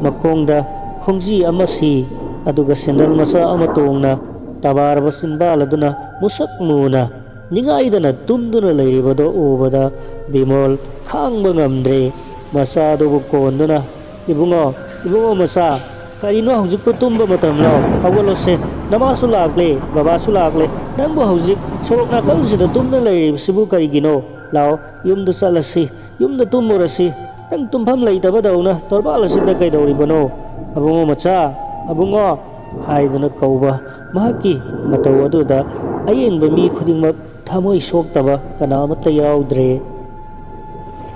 ꯃꯈꯣꯡꯗ ꯈꯣꯡꯖꯤ ꯑꯃ ꯁꯤ, ꯑꯗꯨꯒ ꯁꯦꯟꯗꯜ ꯃꯆꯥ ꯑꯃ ꯇꯣꯡꯅ ꯇꯕꯥꯔꯕ ꯆꯤꯟꯕꯥꯜ ꯑꯗꯨꯅ ꯃꯨꯁꯛ ꯃꯨꯅ ꯅꯤꯡꯉꯥꯏꯗꯅ ꯇꯨꯝꯗꯨꯅ ꯂꯩꯔꯤꯕꯗꯣ ꯎꯕꯗ ꯕꯤꯃꯣꯜ ꯈꯥꯡꯕ ꯉꯝꯗ꯭ꯔꯦ꯫ ꯃꯆꯥꯗꯨꯕꯨ ꯀꯣꯟꯗꯨꯅ, "ꯏꯕꯨꯡꯉꯣ, ꯏꯕꯨꯡꯉꯣ ꯃꯆꯥ, ꯀꯔꯤꯅꯣ ꯍꯧꯖꯤꯛꯄꯨ ꯇꯨꯝꯕ ꯃꯇꯝꯂꯣ? ꯍꯧꯒꯠꯂꯣꯁꯦ, ꯅꯃꯥꯁꯨ ꯂꯥꯛꯂꯦ, ꯕꯕꯥꯁꯨ ꯂꯥꯛꯂꯦ, ꯅꯪꯕꯨ ꯍꯧꯖꯤꯛ ꯁꯣꯔꯣꯛ ꯅꯥꯀꯜꯁꯤꯗ ꯇꯨꯝꯗꯨꯅ ꯂꯩꯔꯤꯕꯁꯤꯕꯨ ꯀꯔꯤꯒꯤꯅꯣ? ꯂꯥꯛꯑꯣ, ꯌꯨꯝꯗ ꯆꯠꯂꯁꯤ, ꯌꯨꯝꯗ ꯇꯨꯝꯃꯨꯔꯁꯤ, ꯅꯪ ꯇꯨꯝꯐꯝ ꯂꯩꯇꯕꯗꯧꯅ ꯇꯣꯔꯕꯥꯜ ꯑꯁꯤꯗ ꯀꯩꯗꯧꯔꯤꯕꯅꯣ? ꯑꯕꯨꯡꯉꯣ ꯃꯆꯥ, ꯑꯕꯨꯡꯉꯣ" ꯍꯥꯏꯗꯨꯅ ꯀꯧꯕ ꯃꯍꯥꯛꯀꯤ ꯃꯇꯧ ꯑꯗꯨꯗ ꯑꯌꯦꯡꯕ ꯃꯤ ꯈꯨꯗꯤꯡꯃꯛ ꯊꯃꯣꯏ ꯁꯣꯛꯇꯕ ꯀꯅꯥ ꯑꯃꯠꯇ ꯌꯥꯎꯗ꯭ꯔꯦ꯫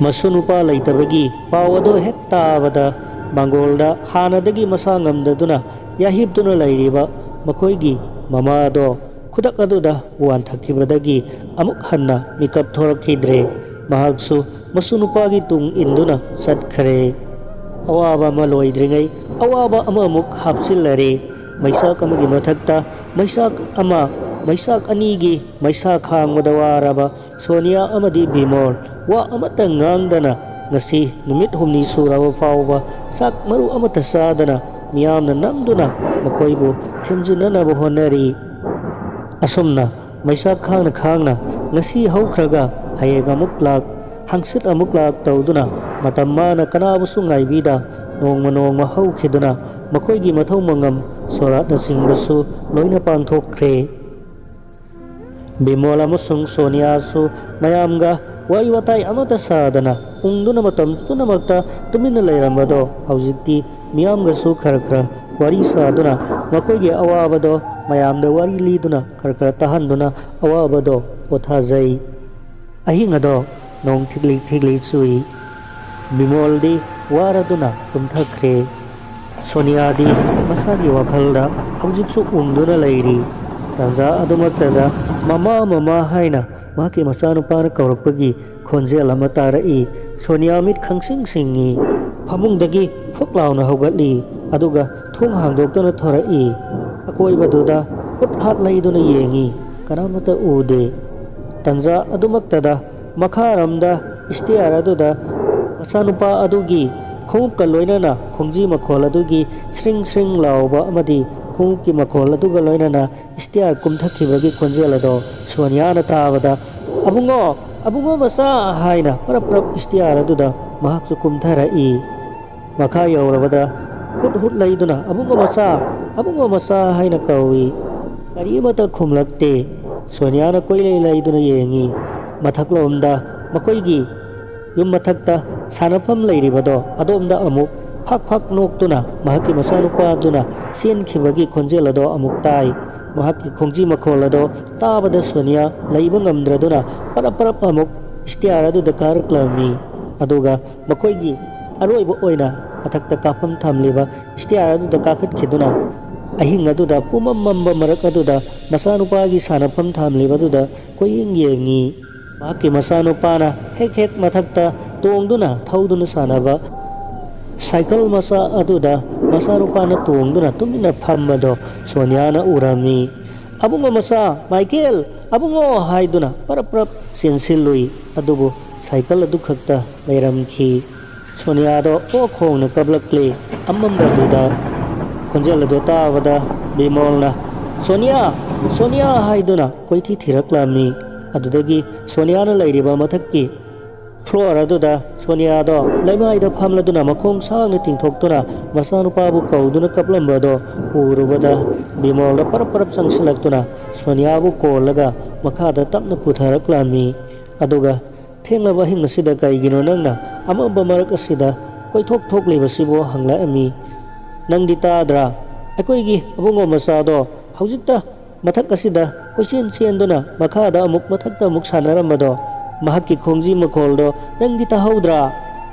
ꯃꯁꯨ ꯅꯨꯄꯥ ꯂꯩꯇꯕꯒꯤ ꯄꯥꯎ ꯑꯗꯨ ꯍꯦꯛ ꯇꯥꯕꯗ ꯃꯥꯡꯒꯣꯜꯗ ꯍꯥꯟꯅꯗꯒꯤ ꯃꯁꯥ ꯉꯝꯗꯗꯨꯅ ꯌꯥꯍꯤꯞꯇꯨꯅ ꯂꯩꯔꯤꯕ ꯃꯈꯣꯏꯒꯤ ꯃꯃꯥꯗꯣ ꯈꯨꯗꯛ ꯑꯗꯨꯗ ꯋꯥꯟꯊꯈꯤꯕꯗꯒꯤ ꯑꯃꯨꯛ ꯍꯟꯅ ꯃꯤꯀꯞ ꯊꯣꯔꯛꯈꯤꯗ꯭ꯔꯦ꯫ ꯃꯍꯥꯛꯁꯨ ꯃꯁꯨ ꯅꯨꯄꯥꯒꯤ ꯇꯨꯡ ꯏꯟꯗꯨꯅ ꯆꯠꯈ꯭ꯔꯦ꯫ ꯑꯋꯥꯕ ꯑꯃ ꯂꯣꯏꯗ꯭ꯔꯤꯉꯩ ꯑꯋꯥꯕ ꯑꯃꯃꯨꯛ ꯍꯥꯞꯆꯤꯜꯂꯔꯦ꯫ ꯃꯩꯁꯥꯛ ꯑꯃꯒꯤ ꯃꯊꯛꯇ ꯃꯩꯁꯥꯛ ꯑꯃ, ꯃꯩꯁꯥꯛ ꯑꯅꯤꯒꯤ ꯃꯩꯁꯥ ꯈꯥꯡꯕꯗ ꯋꯥꯔꯕ ꯁꯣꯅꯤꯌꯥ ꯑꯃꯗꯤ ꯕꯤꯃꯣꯜ ꯋꯥ ꯑꯃꯠꯇ ꯉꯥꯡꯗꯅ ꯉꯁꯤ ꯅꯨꯃꯤꯠ ꯍꯨꯝꯅꯤ ꯁꯨꯔꯕ ꯐꯥꯎꯕ ꯆꯥꯛ ꯃꯔꯨ ꯑꯃꯠꯇ ꯆꯥꯗꯅ ꯃꯤꯌꯥꯝꯅ ꯅꯝꯗꯨꯅ ꯃꯈꯣꯏꯕꯨ ꯊꯦꯝꯖꯤꯟꯅꯅꯕ ꯍꯣꯠꯅꯔꯤ꯫ ꯑꯁꯨꯝꯅ ꯃꯩꯁꯥꯛ ꯈꯥꯡꯅ ꯈꯥꯡꯅ ꯉꯁꯤ ꯍꯧꯈ꯭ꯔꯒ ꯍꯌꯦꯡ ꯑꯃꯨꯛ ꯂꯥꯛ, ꯍꯪꯆꯤꯠ ꯑꯃꯨꯛ ꯂꯥꯛ ꯇꯧꯗꯨꯅ ꯃꯇꯝ ꯃꯥꯅ ꯀꯅꯥꯕꯨꯁꯨ ꯉꯥꯏꯕꯤꯗ ꯅꯣꯡꯃ ꯅꯣꯡꯃ ꯍꯧꯈꯤꯗꯨꯅ ꯃꯈꯣꯏꯒꯤ ꯃꯊꯧ ꯃꯉꯝ ꯁꯣꯔꯥꯠꯅꯆꯤꯡꯕꯁꯨ ꯂꯣꯏꯅ ꯄꯥꯡꯊꯣꯛꯈ꯭ꯔꯦ꯫ ꯕꯤꯃꯣꯜ ꯑꯃꯁꯨꯡ ꯁꯣꯅꯤꯌꯥꯁꯨ ꯃꯌꯥꯝꯒ ꯋꯥꯔꯤ ꯋꯥꯇꯥꯏ ꯑꯃꯠꯇ ꯁꯥꯗꯅ ꯎꯪꯗꯨꯅ ꯃꯇꯝ ꯄꯨꯝꯅꯃꯛꯇ ꯇꯨꯃꯤꯟꯅ ꯂꯩꯔꯝꯕꯗꯣ ꯍꯧꯖꯤꯛꯇꯤ ꯃꯤꯌꯥꯝꯒꯁꯨ ꯈꯔ ꯈꯔ ꯋꯥꯔꯤ ꯁꯥꯗꯨꯅ ꯃꯈꯣꯏꯒꯤ ꯑꯋꯥꯕꯗꯣ ꯃꯌꯥꯝꯗ ꯋꯥꯔꯤ ꯂꯤꯗꯨꯅ ꯈꯔ ꯈꯔ ꯇꯥꯍꯟꯗꯨꯅ ꯑꯋꯥꯕꯗꯣ ꯄꯣꯊꯥꯖꯩ꯫ ꯑꯍꯤꯡ ꯑꯗꯣ ꯅꯣꯡ ꯊꯤꯛꯂꯤ ꯊꯤꯛꯂꯤ ꯆꯨꯏ꯫ ꯕꯤꯃꯣꯜꯗꯤ ꯋꯥꯔꯗꯨꯅ ꯇꯨꯝꯊꯈ꯭ꯔꯦ꯫ ꯁꯣꯅꯤꯌꯥꯗꯤ ꯃꯁꯥꯒꯤ ꯋꯥꯈꯜꯗ ꯍꯧꯖꯤꯛꯁꯨ ꯎꯪꯗꯨꯅ ꯂꯩꯔꯤ꯫ ꯇꯥꯟꯖꯥ ꯑꯗꯨꯃꯛꯇꯗ "ꯃꯃꯥ, ꯃꯃꯥ" ꯍꯥꯏꯅ ꯃꯍꯥꯛꯀꯤ ꯃꯆꯥꯅꯨꯄꯥꯅ ꯀꯧꯔꯛꯄꯒꯤ ꯈꯣꯟꯖꯦꯜ ꯑꯃ ꯇꯥꯔꯛꯏ꯫ ꯁꯣꯅꯤꯌꯥ ꯃꯤꯠ ꯈꯪꯁꯤꯡ ꯁꯤꯡꯉꯤ꯫ ꯐꯃꯨꯡꯗꯒꯤ ꯐꯨꯛ ꯂꯥꯎꯅ ꯍꯧꯒꯠꯂꯤ, ꯑꯗꯨꯒ ꯊꯣꯡ ꯍꯥꯡꯗꯣꯛꯇꯨꯅ ꯊꯣꯔꯛꯏ꯫ ꯑꯀꯣꯏꯕꯗꯨꯗ ꯍꯨꯠ ꯍꯥꯠ ꯂꯩꯗꯨꯅ ꯌꯦꯡꯉꯤ꯫ ꯀꯅꯥꯃꯠꯇ ꯎꯗꯦ꯫ ꯇꯟꯖꯥ ꯑꯗꯨꯃꯛꯇꯗ ꯃꯈꯥꯔꯣꯝꯗ ꯏꯁꯇꯤꯌꯥꯔ ꯑꯗꯨꯗ ꯃꯆꯥꯅꯨꯄꯥ ꯑꯗꯨꯒꯤ ꯈꯣꯡꯎꯞꯀ ꯂꯣꯏꯅꯅ ꯈꯣꯡꯖꯤ ꯃꯈꯣꯜ ꯑꯗꯨꯒꯤ ꯁ꯭ꯔꯤꯡ ꯁ꯭ꯔꯤꯡ ꯂꯥꯎꯕ ꯑꯃꯗꯤ ꯈꯣꯡꯎꯞꯀꯤ ꯃꯈꯣꯜ ꯑꯗꯨꯒ ꯂꯣꯏꯅꯅ ꯏꯁꯇꯤꯌꯥꯔ ꯀꯨꯝꯊꯈꯤꯕꯒꯤ ꯈꯣꯟꯖꯦꯜ ꯑꯗꯣ ꯁꯣꯅꯤꯌꯥꯅ ꯇꯥꯕꯗ, "ꯑꯕꯨꯡꯉꯣ, ꯑꯕꯨꯡꯉꯣ ꯃꯆꯥ!" ꯍꯥꯏꯅ ꯄꯔꯞ ꯄꯔꯞ ꯏꯁꯇꯤꯌꯥꯔ ꯑꯗꯨꯗ ꯃꯍꯥꯛꯁꯨ ꯀꯨꯝꯊꯔꯛꯏ꯫ ꯃꯈꯥ ꯌꯧꯔꯕꯗ ꯍꯨꯠ ꯍꯨꯠ ꯂꯩꯗꯨꯅ, "ꯑꯕꯨꯡꯉꯣ ꯃꯆꯥ, ꯑꯕꯨꯡꯉꯣ ꯃꯆꯥ" ꯍꯥꯏꯅ ꯀꯧꯏ꯫ ꯀꯔꯤꯃꯠꯇ ꯈꯨꯝꯂꯛꯇꯦ꯫ ꯁꯣꯅꯤꯌꯥꯅ ꯀꯣꯏꯂꯩ ꯂꯩꯗꯨꯅ ꯌꯦꯡꯉꯤ꯫ ꯃꯊꯛꯂꯣꯝꯗ ꯃꯈꯣꯏꯒꯤ ꯌꯨꯝ ꯃꯊꯛꯇ ꯁꯥꯟꯅꯐꯝ ꯂꯩꯔꯤꯕꯗꯣ ꯑꯗꯣꯝꯗ ꯑꯃꯨꯛ ꯐꯥꯛ ꯐꯥꯛ ꯅꯣꯛꯇꯨꯅ ꯃꯍꯥꯛꯀꯤ ꯃꯆꯥꯅꯨꯄꯥꯗꯨꯅ ꯆꯦꯟꯈꯤꯕꯒꯤ ꯈꯣꯟꯖꯦꯜ ꯑꯗꯣ ꯑꯃꯨꯛ ꯇꯥꯏ꯫ ꯃꯍꯥꯛꯀꯤ ꯈꯣꯡꯖꯤ ꯃꯈꯣꯜ ꯑꯗꯣ ꯇꯥꯕꯗ ꯁꯣꯅꯤꯌꯥ ꯂꯩꯕ ꯉꯝꯗ꯭ꯔꯗꯨꯅ ꯄꯔꯞ ꯄꯔꯞ ꯑꯃꯨꯛ ꯏꯁꯇꯤꯌꯥꯔ ꯑꯗꯨꯗ ꯀꯥꯔꯛꯂꯝꯃꯤ꯫ ꯑꯗꯨꯒ ꯃꯈꯣꯏꯒꯤ ꯑꯔꯣꯏꯕ ꯑꯣꯏꯅ ꯃꯊꯛꯇ ꯀꯥꯐꯝ ꯊꯝꯂꯤꯕ ꯏꯁꯇꯤꯌꯥꯔ ꯑꯗꯨꯗ ꯀꯥꯈꯠꯈꯤꯗꯨꯅ ꯑꯍꯤꯡ ꯑꯗꯨꯗ ꯄꯨꯝꯃꯝ ꯃꯝꯕ ꯃꯔꯛ ꯑꯗꯨꯗ ꯃꯆꯥꯅꯨꯄꯥꯒꯤ ꯁꯥꯟꯅꯐꯝ ꯊꯝꯂꯤꯕ ꯑꯗꯨꯗ ꯀꯣꯏꯌꯦꯡ ꯌꯦꯡꯉꯤ꯫ ꯃꯍꯥꯛꯀꯤ ꯃꯆꯥꯅꯨꯄꯥꯅ ꯍꯦꯛ ꯍꯦꯛ ꯃꯊꯛꯇ ꯇꯣꯡꯗꯨꯅ ꯊꯧꯗꯨꯅ ꯁꯥꯟꯅꯕ ꯁꯥꯏꯀꯜ ꯃꯆꯥ ꯑꯗꯨꯗ ꯃꯆꯥꯅꯨꯄꯥꯅ ꯇꯣꯡꯗꯨꯅ ꯇꯨꯃꯤꯟꯅ ꯐꯝꯕꯗꯣ ꯁꯣꯅꯤꯌꯥꯅ ꯎꯔꯝꯃꯤ꯫ "ꯑꯕꯨꯡꯉꯣ ꯃꯆꯥ, ꯃꯥꯏꯀꯦꯜ, ꯑꯕꯨꯡꯉꯣ!" ꯍꯥꯏꯗꯨꯅ ꯄꯔꯞ ꯄꯔꯞ ꯆꯦꯟꯁꯤꯜꯂꯨꯏ꯫ ꯑꯗꯨꯕꯨ ꯁꯥꯏꯀꯜ ꯑꯗꯨꯈꯛꯇ ꯂꯩꯔꯝꯈꯤ꯫ ꯁꯣꯅꯤꯌꯥꯗꯣ ꯑꯣꯛ ꯈꯣꯡꯅ ꯀꯞꯂꯛꯂꯦ꯫ ꯑꯃꯝꯕꯗꯨꯗ ꯈꯣꯟꯖꯦꯜ ꯑꯗꯨ ꯇꯥꯕꯗ ꯕꯤꯃꯣꯜꯅ, "ꯁꯣꯅꯤꯌꯥ! ꯁꯣꯅꯤꯌꯥ!" ꯍꯥꯏꯗꯨꯅ ꯀꯣꯏꯊꯤ ꯊꯤꯔꯛꯂꯝꯃꯤ꯫ ꯑꯗꯨꯗꯒꯤ ꯁꯣꯅꯤꯌꯥꯅ ꯂꯩꯔꯤꯕ ꯃꯊꯛꯀꯤ ꯐ꯭ꯂꯣꯔ ꯑꯗꯨꯗ ꯁꯣꯅꯤꯌꯥꯗꯣ ꯂꯩꯃꯥꯏꯗ ꯐꯝꯂꯗꯨꯅ ꯃꯈꯣꯡ ꯁꯥꯡꯅ ꯇꯤꯡꯊꯣꯛꯇꯨꯅ ꯃꯆꯥꯅꯨꯄꯥꯕꯨ ꯀꯧꯗꯨꯅ ꯀꯞꯂꯝꯕꯗꯣ ꯎꯔꯨꯕꯗ ꯕꯤꯃꯣꯜꯗ ꯄꯔꯞ ꯄꯔꯞ ꯆꯪꯁꯤꯜꯂꯛꯇꯨꯅ ꯁꯣꯅꯤꯌꯥꯕꯨ ꯀꯣꯜꯂꯒ ꯃꯈꯥꯗ ꯇꯞꯅ ꯄꯨꯊꯔꯛꯂꯝꯃꯤ꯫ ꯑꯗꯨꯒ, "ꯊꯦꯡꯂꯕ ꯑꯍꯤꯡ ꯑꯁꯤꯗ ꯀꯩꯒꯤꯅꯣ ꯅꯪꯅ ꯑꯃꯝꯕ ꯃꯔꯛ ꯑꯁꯤꯗ ꯀꯣꯏꯊꯣꯛ ꯊꯣꯛꯂꯤꯕꯁꯤꯕꯨ?" ꯍꯪꯂꯛꯑꯝꯃꯤ꯫ "ꯅꯪꯗꯤ ꯇꯥꯗ꯭ꯔꯥ? ꯑꯩꯈꯣꯏꯒꯤ ꯑꯕꯨꯡꯉꯣ ꯃꯆꯥꯗꯣ ꯍꯧꯖꯤꯛꯇ ꯃꯊꯛ ꯑꯁꯤꯗ ꯀꯣꯏꯆꯦꯟ ꯆꯦꯟꯗꯨꯅ ꯃꯈꯥꯗ ꯑꯃꯨꯛ ꯃꯊꯛꯇ ꯑꯃꯨꯛ ꯁꯥꯟꯅꯔꯝꯕꯗꯣ, ꯃꯍꯥꯛꯀꯤ ꯈꯣꯡꯖꯤ ꯃꯈꯣꯜꯗꯣ ꯅꯪꯗꯤ ꯇꯥꯍꯧꯗ꯭ꯔꯥ?"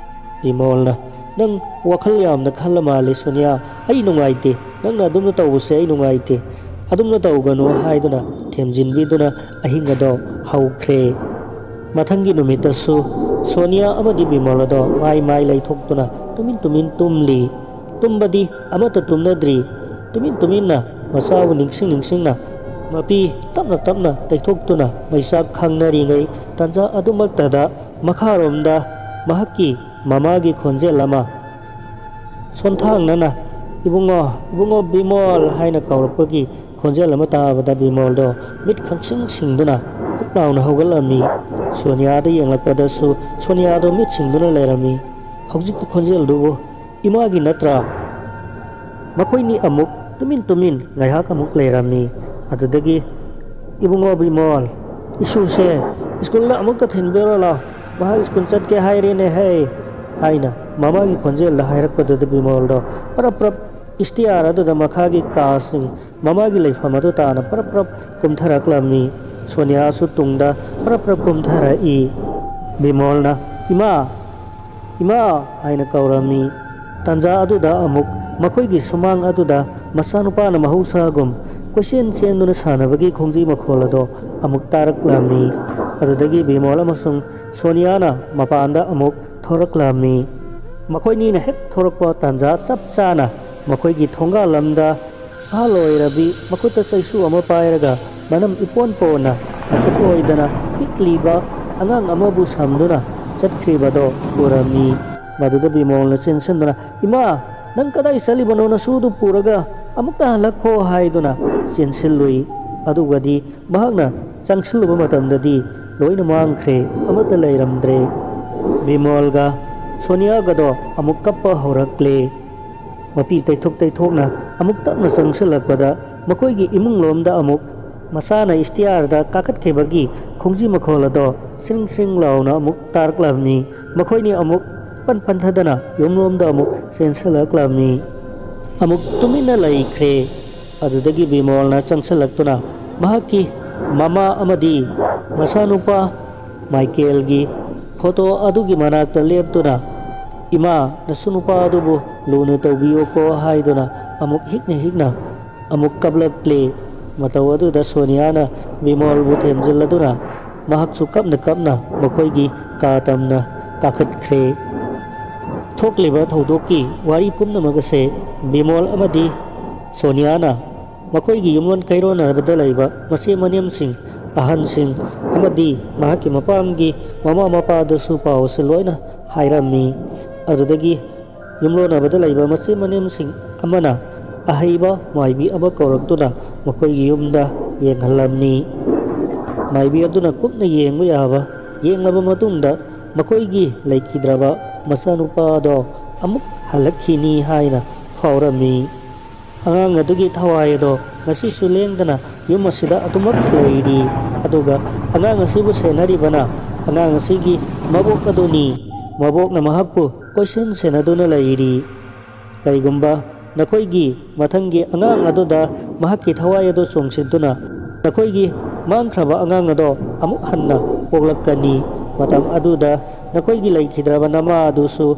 ꯕꯤꯃꯣꯜꯅ, "ꯅꯪ ꯋꯥꯈꯜ ꯌꯥꯝꯅ ꯈꯜꯂ ꯃꯥꯜꯂꯦ ꯁꯣꯅꯤꯌꯥ꯫ ꯑꯩ ꯅꯨꯡꯉꯥꯏꯇꯦ꯫ ꯅꯪꯅ ꯑꯗꯨꯝꯅ ꯇꯧꯕꯁꯦ ꯑꯩ ꯅꯨꯡꯉꯥꯏꯇꯦ꯫ ꯑꯗꯨꯝꯅ ꯇꯧꯒꯅꯨ" ꯍꯥꯏꯗꯨꯅ ꯊꯦꯝꯖꯤꯟꯕꯤꯗꯨꯅ ꯑꯍꯤꯡ ꯑꯗꯣ ꯍꯧꯈ꯭ꯔꯦ꯫ ꯃꯊꯪꯒꯤ ꯅꯨꯃꯤꯠꯇꯁꯨ ꯁꯣꯅꯤꯌꯥ ꯑꯃꯗꯤ ꯕꯤꯃꯣꯜ ꯑꯗꯣ ꯃꯥꯏ ꯃꯥꯏ ꯂꯩꯊꯣꯛꯇꯨꯅ ꯇꯨꯃꯤꯟ ꯇꯨꯃꯤꯟ ꯇꯨꯝꯂꯤ꯫ ꯇꯨꯝꯕꯗꯤ ꯑꯃꯠꯇ ꯇꯨꯝꯅꯗ꯭ꯔꯤ꯫ ꯇꯨꯃꯤꯟ ꯇꯨꯃꯤꯟꯅ ꯃꯆꯥꯕꯨ ꯅꯤꯡꯁꯤꯡ ꯅꯤꯡꯁꯤꯡꯅ ꯃꯄꯤ ꯇꯞꯅ ꯇꯞꯅ ꯇꯩꯊꯣꯛꯇꯨꯅ ꯃꯩꯆꯥꯛ ꯈꯪꯅꯔꯤꯉꯩ ꯇꯥꯟꯖꯥ ꯑꯗꯨꯃꯛꯇꯗ ꯃꯈꯥꯔꯣꯝꯗ ꯃꯍꯥꯛꯀꯤ ꯃꯃꯥꯒꯤ ꯈꯣꯟꯖꯦꯜ ꯑꯃ ꯁꯣꯟꯊꯥꯡꯅꯅ "ꯏꯕꯨꯡꯉꯣ, ꯏꯕꯨꯡꯉꯣ ꯕꯤꯃꯣꯜ" ꯍꯥꯏꯅ ꯀꯧꯔꯛꯄꯒꯤ ꯈꯣꯟꯖꯦꯜ ꯑꯃ ꯇꯥꯕꯗ ꯕꯤꯃꯣꯜꯗꯣ ꯃꯤꯠ ꯈꯪꯁꯤꯡ ꯁꯤꯡꯗꯨꯅ ꯍꯨꯞ ꯂꯥꯎꯅ ꯍꯧꯒꯠꯂꯝꯃꯤ꯫ ꯁꯣꯅꯤꯌꯥꯗ ꯌꯦꯡꯂꯛꯄꯗꯁꯨ ꯁꯣꯅꯤꯌꯥꯗꯣ ꯃꯤꯠ ꯁꯤꯡꯗꯨꯅ ꯂꯩꯔꯝꯃꯤ꯫ ꯍꯧꯖꯤꯛꯀꯤ ꯈꯣꯟꯖꯦꯜꯗꯨꯕꯨ ꯏꯃꯥꯒꯤ ꯅꯠꯇ꯭ꯔꯥ? ꯃꯈꯣꯏꯅꯤ ꯑꯃꯨꯛ ꯇꯨꯃꯤꯟ ꯇꯨꯃꯤꯟ ꯉꯥꯏꯍꯥꯛ ꯑꯃꯨꯛ ꯂꯩꯔꯝꯃꯤ꯫ ꯑꯗꯨꯗꯒꯤ, "ꯏꯕꯨꯡꯉꯣ ꯕꯤꯃꯣꯜ, ꯏꯁꯨꯁꯦ ꯁ꯭ꯀꯨꯜꯗ ꯑꯃꯨꯛꯇ ꯊꯤꯟꯕꯤꯔꯣ ꯂꯥꯎ, ꯃꯍꯥꯛ ꯁ꯭ꯀꯨꯜ ꯆꯠꯀꯦ ꯍꯥꯏꯔꯦꯅꯦ ꯍꯦ" ꯍꯥꯏꯅ ꯃꯃꯥꯒꯤ ꯈꯣꯟꯖꯦꯜꯗ ꯍꯥꯏꯔꯛꯄꯗꯨꯗ ꯕꯤꯃꯣꯜꯗꯣ ꯄ꯭ꯔꯞ ꯄ꯭ꯔꯞ ꯏꯁꯇꯤꯌꯥꯔ ꯑꯗꯨꯗ ꯃꯈꯥꯒꯤ ꯀꯥꯁꯤꯡ ꯃꯃꯥꯒꯤ ꯂꯩꯐꯝ ꯑꯗꯨ ꯇꯥꯅ ꯄ꯭ꯔꯞ ꯄ꯭ꯔꯞ ꯀꯨꯝꯊꯔꯛꯂꯝꯃꯤ꯫ ꯁꯣꯅꯤꯌꯥꯁꯨ ꯇꯨꯡꯗ ꯄ꯭ꯔꯞ ꯄ꯭ꯔꯞ ꯀꯨꯝꯊꯔꯛꯏ꯫ ꯕꯤꯃꯣꯜꯅ, "ꯏꯃꯥ, ꯏꯃꯥ" ꯍꯥꯏꯅ ꯀꯧꯔꯝꯃꯤ꯫ ꯇꯥꯟꯖꯥ ꯑꯗꯨꯗ ꯑꯃꯨꯛ ꯃꯈꯣꯏꯒꯤ ꯁꯨꯃꯥꯡ ꯑꯗꯨꯗ ꯃꯆꯥꯅꯨꯄꯥꯅ ꯃꯍꯧꯁꯥꯒꯨꯝ ꯀꯣꯏꯆꯦꯟ ꯆꯦꯟꯗꯨꯅ ꯁꯥꯟꯅꯕꯒꯤ ꯈꯣꯡꯖꯤ ꯃꯈꯣꯜ ꯑꯗꯣ ꯑꯃꯨꯛ ꯇꯥꯔꯛꯂꯝꯃꯤ꯫ ꯑꯗꯨꯗꯒꯤ ꯕꯤꯃꯣꯜ ꯑꯃꯁꯨꯡ ꯁꯣꯅꯤꯌꯥꯅ ꯃꯄꯥꯟꯗ ꯑꯃꯨꯛ ꯊꯣꯔꯛꯂꯝꯃꯤ꯫ ꯃꯈꯣꯏꯅꯤꯅ ꯍꯦꯛ ꯊꯣꯔꯛꯄ ꯇꯥꯟꯖꯥ ꯆꯞ ꯆꯥꯅ ꯃꯈꯣꯏꯒꯤ ꯊꯣꯡꯒꯥꯜ ꯂꯝꯗ ꯑꯍꯜ ꯑꯣꯏꯔꯕꯤ ꯃꯈꯨꯠꯇ ꯆꯩꯁꯨ ꯑꯃ ꯄꯥꯏꯔꯒ ꯃꯅꯝ ꯏꯄꯣꯟ ꯄꯣꯟꯅ ꯃꯈꯨꯠ ꯑꯣꯏꯗꯅ ꯄꯤꯛꯂꯤꯕ ꯑꯉꯥꯡ ꯑꯃꯕꯨ ꯁꯝꯗꯨꯅ ꯆꯠꯈ꯭ꯔꯤꯕꯗꯣ ꯎꯔꯝꯃꯤ꯫ ꯃꯗꯨꯗ ꯕꯤꯃꯣꯜꯅ ꯆꯦꯟꯁꯤꯟꯗꯨꯅ, "ꯏꯃꯥ, ꯅꯪ ꯀꯗꯥꯏ ꯆꯠꯂꯤꯕꯅꯣ? ꯅꯁꯨꯗꯨ ꯄꯨꯔꯒ ꯑꯃꯨꯛꯇ ꯍꯜꯂꯛꯈꯣ" ꯍꯥꯏꯗꯨꯅ ꯆꯦꯟꯁꯤꯜꯂꯨꯏ꯫ ꯑꯗꯨꯒꯗꯤ ꯃꯍꯥꯛꯅ ꯆꯪꯁꯤꯜꯂꯨꯕ ꯃꯇꯝꯗꯗꯤ ꯂꯣꯏꯅ ꯃꯥꯡꯈ꯭ꯔꯦ, ꯑꯃꯠꯇ ꯂꯩꯔꯝꯗ꯭ꯔꯦ꯫ ꯕꯤꯃꯣꯜꯒ ꯁꯣꯅꯤꯌꯥꯒꯗꯣ ꯑꯃꯨꯛ ꯀꯞꯄ ꯍꯧꯔꯛꯂꯦ꯫ ꯃꯄꯤ ꯇꯩꯊꯣꯛ ꯇꯩꯊꯣꯛꯅ ꯑꯃꯨꯛ ꯇꯞꯅ ꯆꯪꯁꯤꯜꯂꯛꯄꯗ ꯃꯈꯣꯏꯒꯤ ꯏꯃꯨꯡꯂꯣꯝꯗ ꯑꯃꯨꯛ ꯃꯁꯥꯅ ꯏꯁꯇꯤꯌꯥꯔꯗ ꯀꯥꯈꯠꯈꯤꯕꯒꯤ ꯈꯣꯡꯖꯤ ꯃꯈꯣꯜ ꯑꯗꯣ ꯁ꯭ꯔꯤꯡ ꯁ꯭ꯔꯤꯡ ꯂꯥꯎꯅ ꯑꯃꯨꯛ ꯇꯥꯔꯛꯂꯝꯃꯤ꯫ ꯃꯈꯣꯏꯅꯤ ꯑꯃꯨꯛ ꯄꯟ ꯄꯟꯊꯗꯅ ꯌꯨꯝꯂꯣꯝꯗ ꯑꯃꯨꯛ ꯆꯦꯟꯁꯤꯜꯂꯛꯂꯝꯃꯤ꯫ ꯑꯃꯨꯛ ꯇꯨꯃꯤꯟꯅ ꯂꯩꯈ꯭ꯔꯦ꯫ ꯑꯗꯨꯗꯒꯤ ꯕꯤꯃꯣꯜꯅ ꯆꯪꯁꯤꯜꯂꯛꯇꯨꯅ ꯃꯍꯥꯛꯀꯤ ꯃꯃꯥ ꯑꯃꯗꯤ ꯃꯆꯥꯅꯨꯄꯥ ꯃꯥꯏꯀꯦꯜꯒꯤ ꯐꯣꯇꯣ ꯑꯗꯨꯒꯤ ꯃꯅꯥꯛꯇ ꯂꯦꯞꯇꯨꯅ, "ꯏꯃꯥ, ꯅꯁꯨ ꯅꯨꯄꯥ ꯑꯗꯨꯕꯨ ꯂꯨꯅ ꯇꯧꯕꯤꯌꯨꯀꯣ" ꯍꯥꯏꯗꯨꯅ ꯑꯃꯨꯛ ꯍꯤꯛꯅ ꯍꯤꯛꯅ ꯑꯃꯨꯛ ꯀꯞꯂꯛꯂꯦ꯫ ꯃꯇꯧ ꯑꯗꯨꯗ ꯁꯣꯅꯤꯌꯥꯅ ꯕꯤꯃꯣꯜꯕꯨ ꯊꯦꯝꯖꯤꯜꯂꯗꯨꯅ, ꯃꯍꯥꯛꯁꯨ ꯀꯞꯅ ꯀꯞꯅ ꯃꯈꯣꯏꯒꯤ ꯀꯥ ꯇꯝꯅ ꯀꯥꯈꯠꯈ꯭ꯔꯦ꯫ ꯊꯣꯛꯂꯤꯕ ꯊꯧꯗꯣꯛꯀꯤ ꯋꯥꯔꯤ ꯄꯨꯝꯅꯃꯛ ꯑꯁꯦ ꯕꯤꯃꯣꯜ ꯑꯃꯗꯤ ꯁꯣꯅꯤꯌꯥꯅ ꯃꯈꯣꯏꯒꯤ ꯌꯨꯝꯂꯣꯟ ꯀꯩꯔꯣꯟꯅꯕꯗ ꯂꯩꯕ ꯃꯆꯦ ꯃꯅꯦꯝꯁꯤꯡ, ꯑꯍꯟꯁꯤꯡ ꯑꯃꯗꯤ ꯃꯍꯥꯛꯀꯤ ꯃꯄꯥꯝꯒꯤ ꯃꯃꯥ ꯃꯄꯥꯗꯁꯨ ꯄꯥꯎ ꯑꯁꯤ ꯂꯣꯏꯅ ꯍꯥꯏꯔꯝꯃꯤ꯫ ꯑꯗꯨꯗꯒꯤ ꯌꯨꯝꯂꯣꯟꯅꯕꯗ ꯂꯩꯕ ꯃꯆꯦ ꯃꯅꯦꯝꯁꯤꯡ ꯑꯃꯅ ꯑꯍꯩꯕ ꯃꯥꯏꯕꯤ ꯑꯃ ꯀꯧꯔꯛꯇꯨꯅ ꯃꯈꯣꯏꯒꯤ ꯌꯨꯝꯗ ꯌꯦꯡꯍꯜꯂꯝꯃꯤ꯫ ꯃꯥꯏꯕꯤ ꯑꯗꯨꯅ ꯀꯨꯞꯅ ꯌꯦꯡꯕ ꯌꯥꯕ ꯌꯦꯡꯂꯕ ꯃꯇꯨꯡꯗ ꯃꯈꯣꯏꯒꯤ ꯂꯩꯈꯤꯗ꯭ꯔꯕ ꯃꯆꯥꯅꯨꯄꯥꯗꯣ ꯑꯃꯨꯛ ꯍꯜꯂꯛꯈꯤꯅꯤ ꯍꯥꯏꯅ ꯐꯥꯎꯔꯝꯃꯤ꯫ ꯑꯉꯥꯡ ꯑꯗꯨꯒꯤ ꯊꯋꯥꯏ ꯑꯗꯣ ꯉꯁꯤꯁꯨ ꯂꯦꯡꯗꯅ ꯌꯨꯝ ꯑꯁꯤꯗ ꯑꯗꯨꯃꯛ ꯂꯩꯔꯤ꯫ ꯑꯗꯨꯒ ꯑꯉꯥꯡ ꯑꯁꯤꯕꯨ ꯁꯦꯟꯅꯔꯤꯕꯅ ꯑꯉꯥꯡ ꯑꯁꯤꯒꯤ ꯃꯕꯣꯛ ꯑꯗꯨꯅꯤ꯫ ꯃꯕꯣꯛꯅ ꯃꯍꯥꯛꯄꯨ ꯀꯣꯏꯁꯦꯟ ꯁꯦꯟꯅꯗꯨꯅ ꯂꯩꯔꯤ꯫ ꯀꯔꯤꯒꯨꯝꯕ ꯅꯈꯣꯏꯒꯤ ꯃꯊꯪꯒꯤ ꯑꯉꯥꯡ ꯑꯗꯨꯗ ꯃꯍꯥꯛꯀꯤ ꯊꯋꯥꯏ ꯑꯗꯨ ꯆꯣꯡꯁꯤꯟꯗꯨꯅ ꯅꯈꯣꯏꯒꯤ ꯃꯥꯡꯈ꯭ꯔꯕ ꯑꯉꯥꯡ ꯑꯗꯣ ꯑꯃꯨꯛ ꯍꯟꯅ ꯄꯣꯛꯂꯛꯀꯅꯤ꯫ ꯃꯇꯝ ꯑꯗꯨꯗ ꯅꯈꯣꯏꯒꯤ ꯂꯩꯈꯤꯗ꯭ꯔꯕ ꯅꯃꯥ ꯑꯗꯨꯁꯨ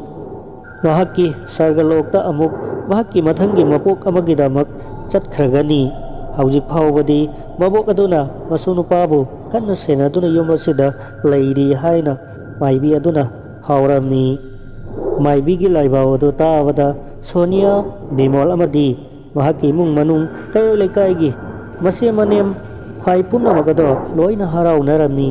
ꯃꯍꯥꯛꯀꯤ ꯁꯔꯒꯂꯣꯛꯇ ꯑꯃꯨꯛ ꯃꯍꯥꯛꯀꯤ ꯃꯊꯪꯒꯤ ꯃꯄꯣꯛ ꯑꯃꯒꯤꯗꯃꯛ ꯆꯠꯈ꯭ꯔꯒꯅꯤ꯫ ꯍꯧꯖꯤꯛ ꯐꯥꯎꯕꯗꯤ ꯃꯕꯣꯛ ꯑꯗꯨꯅ ꯃꯁꯨ ꯅꯨꯄꯥꯕꯨ ꯀꯟꯅ ꯁꯦꯟꯅꯗꯨꯅ ꯌꯨꯝ ꯑꯁꯤꯗ ꯂꯩꯔꯤ ꯍꯥꯏꯅ ꯃꯥꯏꯕꯤ ꯑꯗꯨꯅ ꯐꯥꯎꯔꯝꯃꯤ꯫ ꯃꯥꯏꯕꯤꯒꯤ ꯂꯥꯏꯕꯥꯎ ꯑꯗꯨ ꯇꯥꯕꯗ ꯁꯣꯅꯤꯌꯥ, ꯕꯤꯃꯣꯜ ꯑꯃꯗꯤ ꯃꯍꯥꯛꯀꯤ ꯏꯃꯨꯡ ꯃꯅꯨꯡ, ꯀꯩꯔꯣꯏ ꯂꯩꯀꯥꯏꯒꯤ ꯃꯆꯦ ꯃꯅꯦꯝ ꯈ꯭ꯋꯥꯏ ꯄꯨꯝꯅꯃꯛ ꯑꯗꯣ ꯂꯣꯏꯅ ꯍꯔꯥꯎꯅꯔꯝꯃꯤ꯫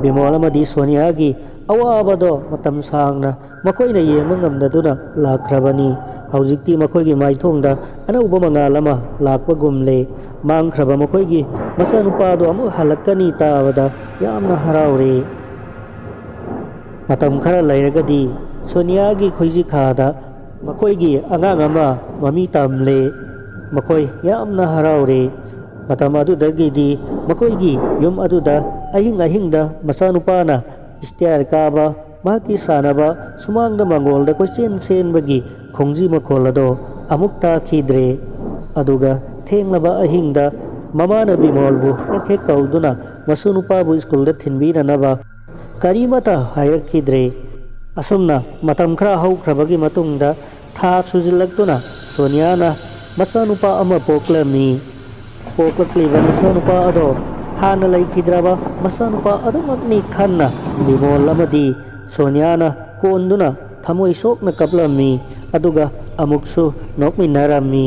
ꯕꯤꯃꯣꯜ ꯑꯃꯗꯤ ꯁꯣꯅꯤꯌꯥꯒꯤ ꯑꯋꯥꯕꯗꯣ ꯃꯇꯝ ꯁꯥꯡꯅ ꯃꯈꯣꯏꯅ ꯌꯦꯡꯕ ꯉꯝꯗꯗꯨꯅ ꯂꯥꯛꯈ꯭ꯔꯕꯅꯤ꯫ ꯍꯧꯖꯤꯛꯇꯤ ꯃꯈꯣꯏꯒꯤ ꯃꯥꯏꯊꯣꯡꯗ ꯑꯅꯧꯕ ꯃꯉꯥꯜ ꯑꯃ ꯂꯥꯛꯄꯒꯨꯝꯂꯦ꯫ ꯃꯥꯡꯈ꯭ꯔꯕ ꯃꯈꯣꯏꯒꯤ ꯃꯆꯥꯅꯨꯄꯥꯗꯨ ꯑꯃꯨꯛ ꯍꯜꯂꯛꯀꯅꯤ ꯇꯥꯕꯗ ꯌꯥꯝꯅ ꯍꯔꯥꯎꯔꯦ꯫ ꯃꯇꯝ ꯈꯔ ꯂꯩꯔꯒꯗꯤ ꯁꯣꯅꯤꯌꯥꯒꯤ ꯈꯣꯏꯖꯤꯈꯥꯗ ꯃꯈꯣꯏꯒꯤ ꯑꯉꯥꯡ ꯑꯃ ꯃꯃꯤ ꯇꯝꯂꯦ꯫ ꯃꯈꯣꯏ ꯌꯥꯝꯅ ꯍꯔꯥꯎꯔꯦ꯫ ꯃꯇꯝ ꯑꯗꯨꯗꯒꯤꯗꯤ ꯃꯈꯣꯏꯒꯤ ꯌꯨꯝ ꯑꯗꯨꯗ ꯑꯍꯤꯡ ꯑꯍꯤꯡꯗ ꯃꯆꯥꯅꯨꯄꯥꯅ ꯏꯁꯇꯤꯌꯥꯔ ꯀꯥꯕ, ꯃꯍꯥꯛꯀꯤ ꯁꯥꯟꯅꯕ, ꯁꯨꯃꯥꯡꯗ ꯃꯥꯡꯒꯣꯜꯗ ꯀꯣꯏꯆꯦꯟ ꯆꯦꯟꯕꯒꯤ ꯈꯣꯡꯖꯤ ꯃꯈꯣꯜ ꯑꯗꯣ ꯑꯃꯨꯛ ꯇꯥꯈꯤꯗ꯭ꯔꯦ꯫ ꯑꯗꯨꯒ ꯊꯦꯡꯂꯕ ꯑꯍꯤꯡꯗ ꯃꯃꯥꯅ ꯕꯤꯃꯣꯜꯕꯨ ꯍꯦꯛ ꯍꯦꯛ ꯀꯧꯗꯨꯅ ꯃꯁꯨ ꯅꯨꯄꯥꯕꯨ ꯁ꯭ꯀꯨꯜꯗ ꯊꯤꯟꯕꯤꯅꯅꯕ ꯀꯔꯤꯃꯇ ꯍꯥꯏꯔꯛꯈꯤꯗ꯭ꯔꯦ꯫ ꯑꯁꯨꯝꯅ ꯃꯇꯝ ꯈꯔ ꯍꯧꯈ꯭ꯔꯕꯒꯤ ꯃꯇꯨꯡꯗ ꯊꯥ ꯁꯨꯖꯤꯜꯂꯛꯇꯨꯅ ꯁꯣꯅꯤꯌꯥꯅ ꯃꯆꯥꯅꯨꯄꯥ ꯑꯃ ꯄꯣꯛꯂꯝꯃꯤ꯫ ꯄꯣꯛꯂꯛꯂꯤꯕ ꯃꯆꯥꯅꯨꯄꯥ ꯑꯗꯣ ꯍꯥꯟꯅ ꯂꯩꯈꯤꯗ꯭ꯔꯕ ꯃꯆꯥꯅꯨꯄꯥ ꯑꯗꯨꯃꯛꯅꯤ ꯈꯟꯅ ꯕꯤꯃꯣꯜ ꯑꯃꯗꯤ ꯁꯣꯅꯤꯌꯥꯅ ꯀꯣꯟꯗꯨꯅ ꯊꯃꯣꯏ ꯁꯣꯛꯅ ꯀꯞꯂꯝꯃꯤ꯫ ꯑꯗꯨꯒ ꯑꯃꯨꯛꯁꯨ ꯅꯣꯛꯃꯤꯟꯅꯔꯝꯃꯤ꯫